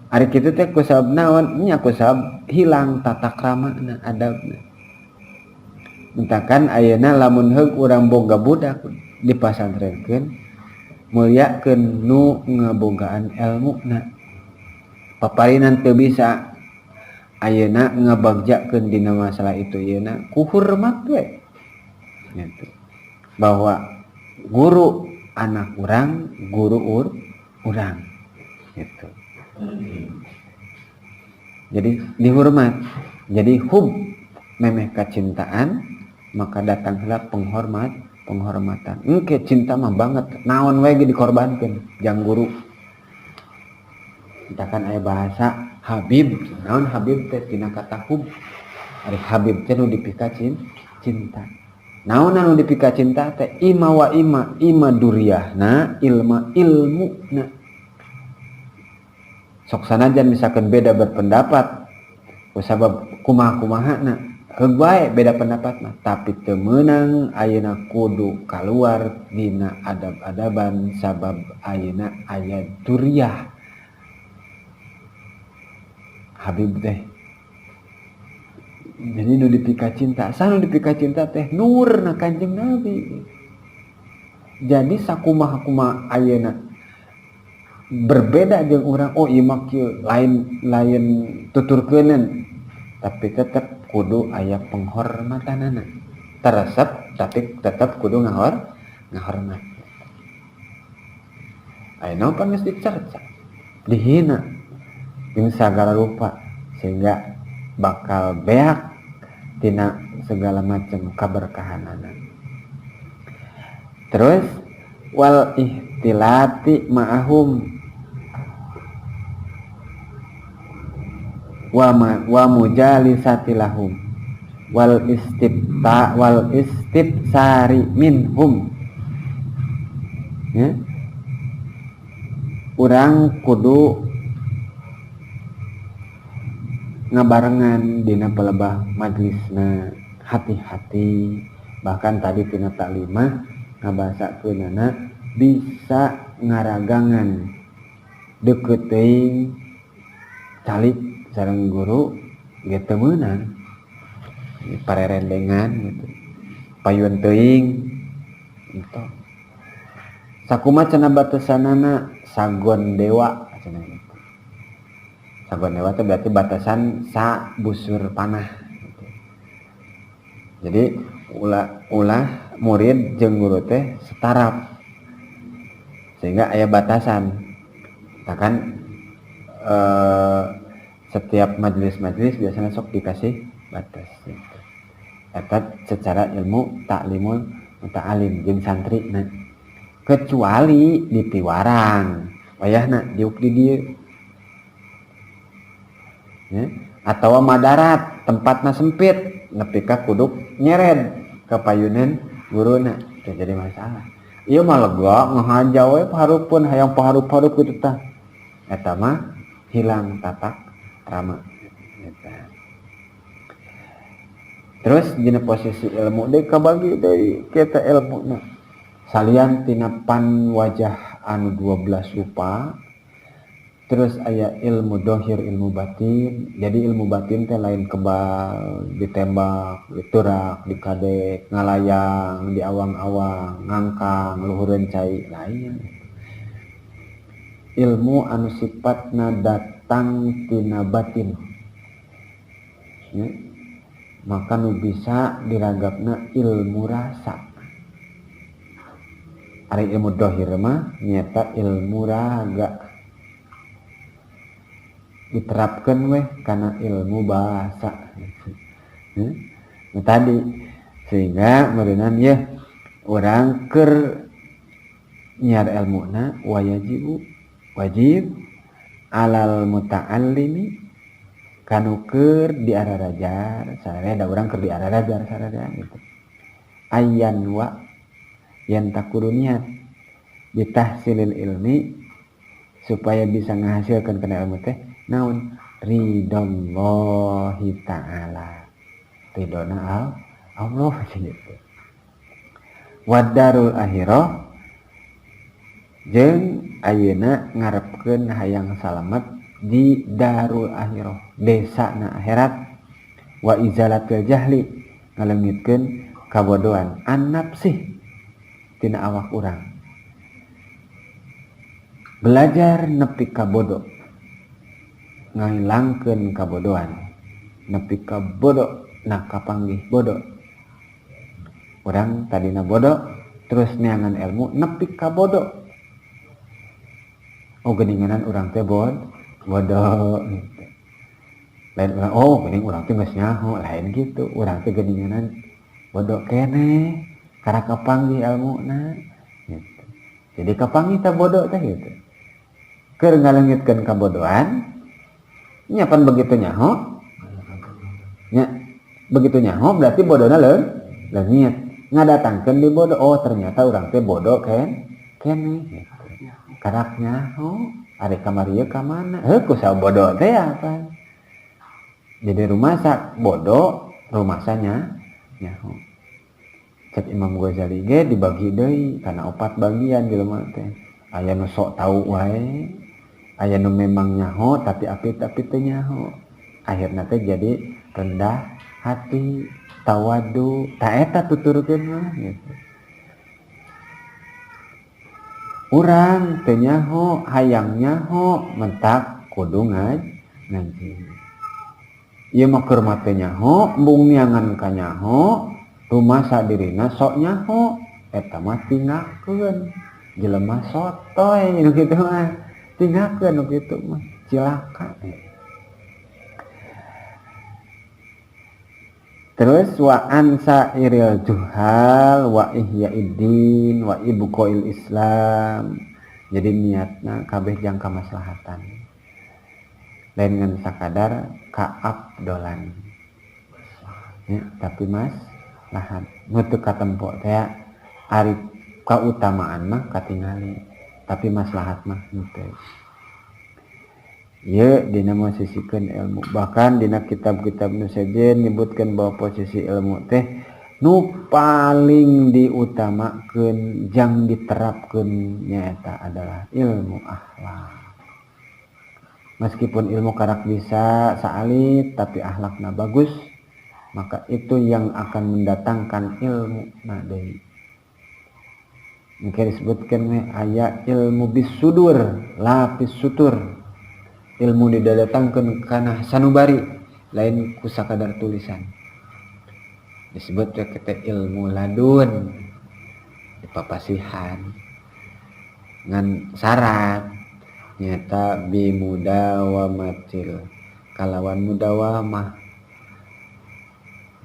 Ari kitu teh kusabab naon? Nya kusabab hilang tata kramana, adabna. Mentakan ayeuna lamun heug urang boga budak dipasantrenkeun, mulyakeun nu ngabogaan elmuna. Paparinan teu bisa ayeuna ngabagjakeun dina masalah itu ayeuna ku hormat we. Gitu. Bahwa guru anak urang, guru urang gitu. Jadi dihormat. Jadi hub memeh kacintaan maka datanglah penghormatan. Engke cinta mah banget, naon we ge dikorbankeun jang guru. Misalkan aya bahasa Habib, naon Habib teh tina kata hub. Ari Habib teh nu dipika cinta. Naon anu dipika cinta teh ima wa ima, ima duriahna, ilma ilmuna. Sok sanajan misalkan beda berpendapat kusabab kumaha-kumahana, heug bae beda pendapat mah, tapi teu meunang ayeuna kudu kaluar dina adab-adaban sabab ayeuna aya duriah Habib teh. Jadi nu dipika cinta, sa nu dipika cinta teh nurna Kanjeng Nabi. Jadi sakumaha-kumaha ayeuna berbeda jeung urang, oh ieu mah kieu, lain lain tuturkeuneun, tapi tetep kudu aya penghormatanana. Teresep tapi tetep kudu ngahormat. Ayeuna pan geus dicerca, dihina jeung sagala rupa sehingga bakal beak tina segala macam kaberkahanana. Terus wal ihtilati ma'ahum wa mujalisati lahum wal istibta wal istibsari minhum. Ya. Urang kudu ngabarengan dina pelebah majlisna, hati-hati. Bahkan tadi tina taklimah ngabasakeunana bisa ngaragangan deukeut teuing calik sareng guru ge teu meunang, parerendengan gitu, payun teuing gitu. Sakumaha cenah batasanana sagon dewa cenah gitu. Sagon dewa teh berarti batasan sa busur panah gitu. Jadi ulah murid jeung guru teh setaraf sehingga aya batasan. Nah kan setiap majelis-majelis biasanya sok dikasih batas gitu. Eta secara ilmu taklimul muta'alim jeung santri nah. Kecuali di piwarang wayahna diuk di dieu ya, atawa madarat tempatna sempit nepi ka kudu nyered ka payunan guruna teu jadi masalah. Ieu mah lega ngahaja we paharupkeun hayang paharup-harup kitu tah. Eta mah hilang tata krama eta. Terus dina posisi ilmu deui kabagi deui kita ilmuna. Salian tina pan wajah anu 12 rupa, terus aya ilmu dohir, ilmu batin. Jadi ilmu batin teh lain kebal, ditembak, diterak, dikadek, ngalayang, di awang-awang, ngangkang, luhureun cai, lain. Ilmu anu sifatna datang tina batin. Ya. Maka nu bisa diragapna ilmu rasa. Ari ilmu dohir mah nyata ilmu raga. Diterapkan weh karena ilmu bahasa. Nah, tadi sehingga meureunan ya urang keur nyiar ilmuna wajibu wajib alal muta'allimi kanu keur diararajar sararea da urang keur diararajar sararea gitu. Ayan wa yen takudu niat bitahsilil ilmi supaya bisa ngahasilkeun kana ilmu teh naon ridallahi ta'ala, ridona Allah gitu. Wadarul akhirah jeung ayeuna ngarepkeun hayang salamet di darul akhirah, desana akhirat, wa izalatil jahli ngaleungitkeun kabodohan an-nafsi tina awak urang. Belajar nepi ka bodoh, ngahilangkeun kabodohan, nepi ka bodoh nah kapanggih bodoh. Urang tadina bodoh terus neangan ilmu nepi ka bodoh. Oh geuninganan urang teh bodoh gitu. Lain urang oh geuning urang teh geus nyaho, lain gitu. Urang teh geuninganan bodoh keneh karena kapanggih ilmuna gitu. Jadi kapanggih teh bodoh teh gitu. Keur ngaleungitkeun kabodohan nya pan begitu nyaho nya, begitu nyaho berarti bodohna leungit. Ngadatangkeun di bodoh, oh ternyata urang teh bodoh keneh gitu. Karak nyaho ari kamari ieu ka mana? Heuh kusaha bodoh teh apa? Jadi rumasa bodoh, rumasanya nyaho. Cek Imam Ghazali ge dibagi deui kana 4 bagian jelema teh. Aya nu sok tau wae, aya nu memang nyaho tapi api-api teu nyaho. Akhirna teh jadi rendah hati, tawadu, ta eta tuturkeun mah gitu. Urang teu nyaho, hayang nyaho, mentak kudu ngaji. Ieu mah keur mah teu nyaho, embung neangan ka nyaho, rumasa dirina sok nyaho, eta mah tinggalkeun. Jelema sotoy nu kitu mah, tinggalkeun nu kitu mah, cilaka. Terus wa ansa iril juhal wa ihyaiddin wa ibqail Islam. Jadi niatna kabeh jang kamaslahatan. Lain ngan sakadar kaabdolan. Ya, tapi mas lahan nu teu katempo teh ari kautamaan mah katingali, tapi maslahat mah henteu. Ieu dina mosisikeun ilmu, bahkan dina kitab-kitab nu sejen nyebutkeun bahwa posisi ilmu teh nu paling diutamakeun jang diterapkeun nyaeta adalah ilmu akhlak. Meskipun ilmu karak bisa saalit tapi akhlakna bagus, maka itu yang akan mendatangkan ilmu na deui. Mungkin disebutkan we aya ilmu bisudur lapis sutur, ilmu didatangkeun kana sanubari, lain ku sakadar tulisan. Disebut we teh ilmu ladun, dipapasihan ngan syarat nyata bimudawamatil, kalawan mudawamah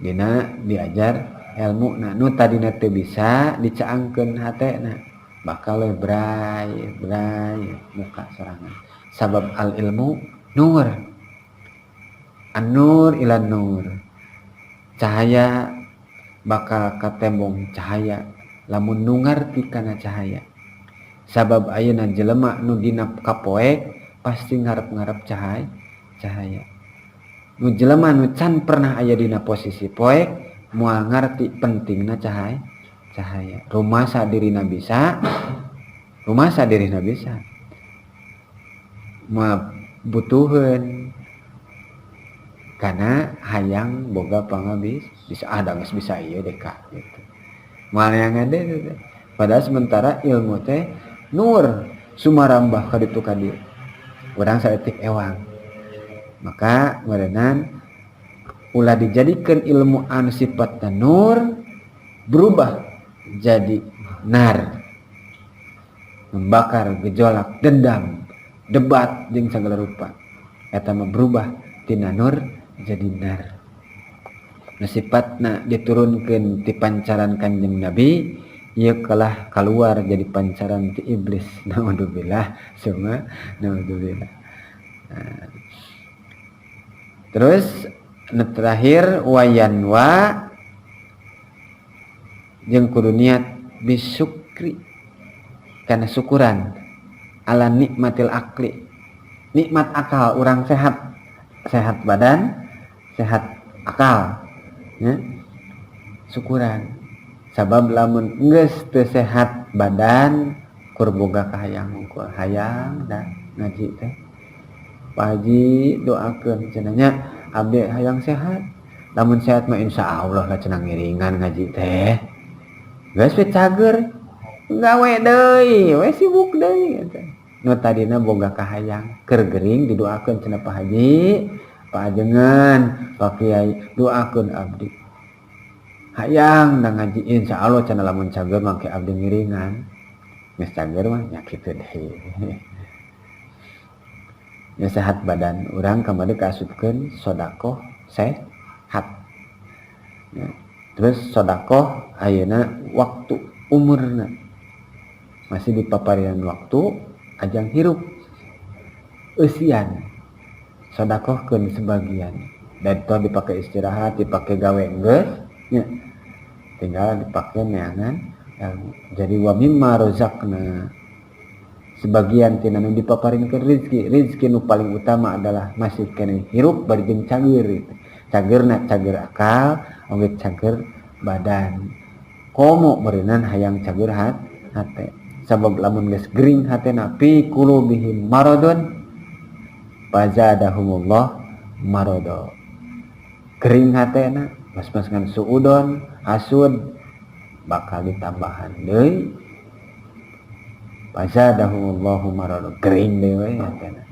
dina diajar ilmu. Nah, nu tadina teu bisa dicaangkeun hatena, bakal we bray bray muka sorangan, sabab al ilmu nur, an-nur ila nur, cahaya bakal katembong cahaya lamun nu ngarti kana cahaya. Sabab ayeuna jelema nu dina kapoek pasti ngarep-ngarep cahaya. Cahaya nu jelema nu can pernah aya dina posisi poek moal ngarti pentingna cahaya. Cahaya rumasa dirina bisa, rumasa dirina bisa moal butuheun karena hayang boga pangabis bisa, ah, da geus bisa ieu deh kak gitu, moal yang ada. Padahal sementara ilmu teh nur sumarambah ka ditu ka dieu, urang saeutik ewang. Maka meureunan ulah dijadikan ilmu anu sifatna nur berubah jadi nar, membakar, gejolak, dendam, debat jeung segala rupa. Eta mah berubah tina nur jadi nar. Nah, sifatna diturunkan ti pancaran Kanjeng Nabi, ieu kalah keluar jadi pancaran ti iblis, naudzubillah summa naudzubillah. Nah, terus nu terakhir, wayanwa, jeung kudu niat bisukri, kana syukuran, ala nikmatil akli, nikmat akal. Orang sehat, sehat badan, sehat akal ya, syukuran. Sabab lamun geus teu sehat badan, kur boga kahayang hungkul, hayang da ngaji teh, "Pak Haji, doakeun," cenah nya, "abdi hayang sehat." Lamun sehat mah insya Allah lah cenah ngiringan ngaji teh. Geus we cager, gawe deui we, sibuk deui gitu. Nu tadina boga kahayang keur gering didoakeun cenah, "Pak Haji, Pak Ajengan, Pak Kiai, doakeun abdi hayang da ngaji." Insya Allah cenah lamun cager mangke abdi ngiringan. Geus cager mah nya kitu deui ya. Sehat badan urang kamari kaasupkeun sodakoh sehat ya. Terus sodakoh ayeuna waktu umurna masih dipaparian waktu ajang hirup eusian, sodakohkeun sebagian dan toh dipakai istirahat, dipakai gawe geus ya, tinggal dipakai neangan. Jadi wa mimma rozakna, sebagian tina nu dipaparinkeun rezeki. Rezeki nu paling utama adalah masih keneh hirup bari jeung cager gitu. Cagerna cager akal oge cager badan, komo meureunan hayang cager hate. Sabab lamun geus gering hatena, fi qulubihim maradun fazadahumullah marado, gering hatena mas-mas ngan suudon hasud, bakal ditambahan deui, fazadahumullahu marado, gering deui we hatena.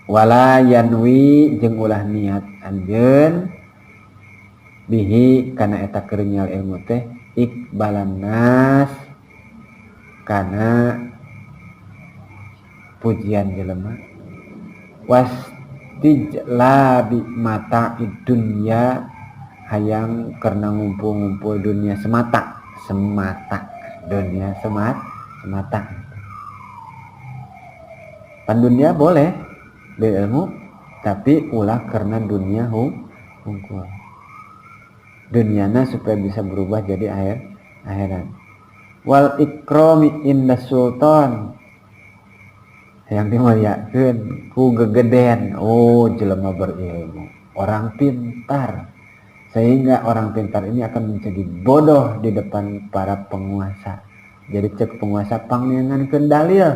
Wala yanwi, jeung ulah niat anjeun, bihi kana eta keur ilmu teh, ikbalan nas, kana pujian jelema, wastijlabi mata dunya, hayang karena ngumpul-ngumpul dunia semata semata, dunia semata. Pan dunia boleh ilmu, tapi ulah karena dunia hungkul. Duniana supaya bisa berubah jadi akhir akhirat. Wal ikrami inda sultan, yang dimuliakan ku gegeden, oh, jelema berilmu, orang pintar, sehingga orang pintar ini akan menjadi bodoh di depan para penguasa. Jadi cek penguasa, "Pangneangankeun dalil."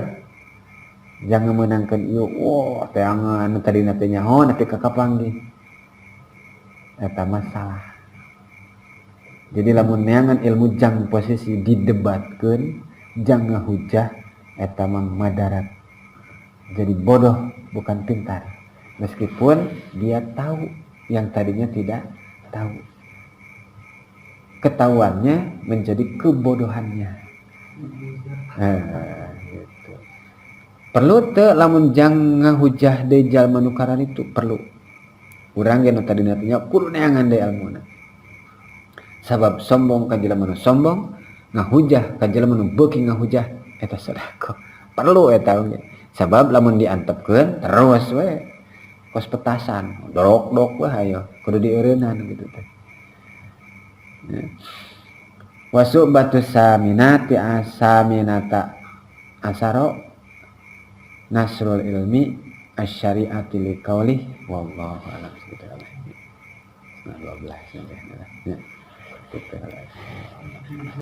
Jangan menangkan ieu, wah, teangan nu tadi teh nyaho nepi ka kapanggih. Eta masalah. Jadi lamun neangan ilmu jang posisi didebatkeun, jang ngahujah, eta mah madarat. Jadi bodoh, bukan pintar. Meskipun dia tahu yang tadinya tidak tahu. Ketahuannya menjadi kebodohannya. Nah, gitu. Perlu teu lamun jang ngahujah deui jalma nu itu? Perlu. Urang ge nu tadina nya kudu neangan deui ilmuna. Sabab sombong ka jelema nu sombong, ngahujah ka jelema nu beuki ngahujah, eta sedekah. Perlu eta oge. Sabab lamun diantepkeun terus we kos petasan, dorok-dok wah, ayo kudu dieureunnan gitu teh. Ya. Wa syu'batu saminati asaminata asaro nasrul ilmi asyariati liqaulih wallahu a'lam, segitu lah. 11.30 ya. Gitu.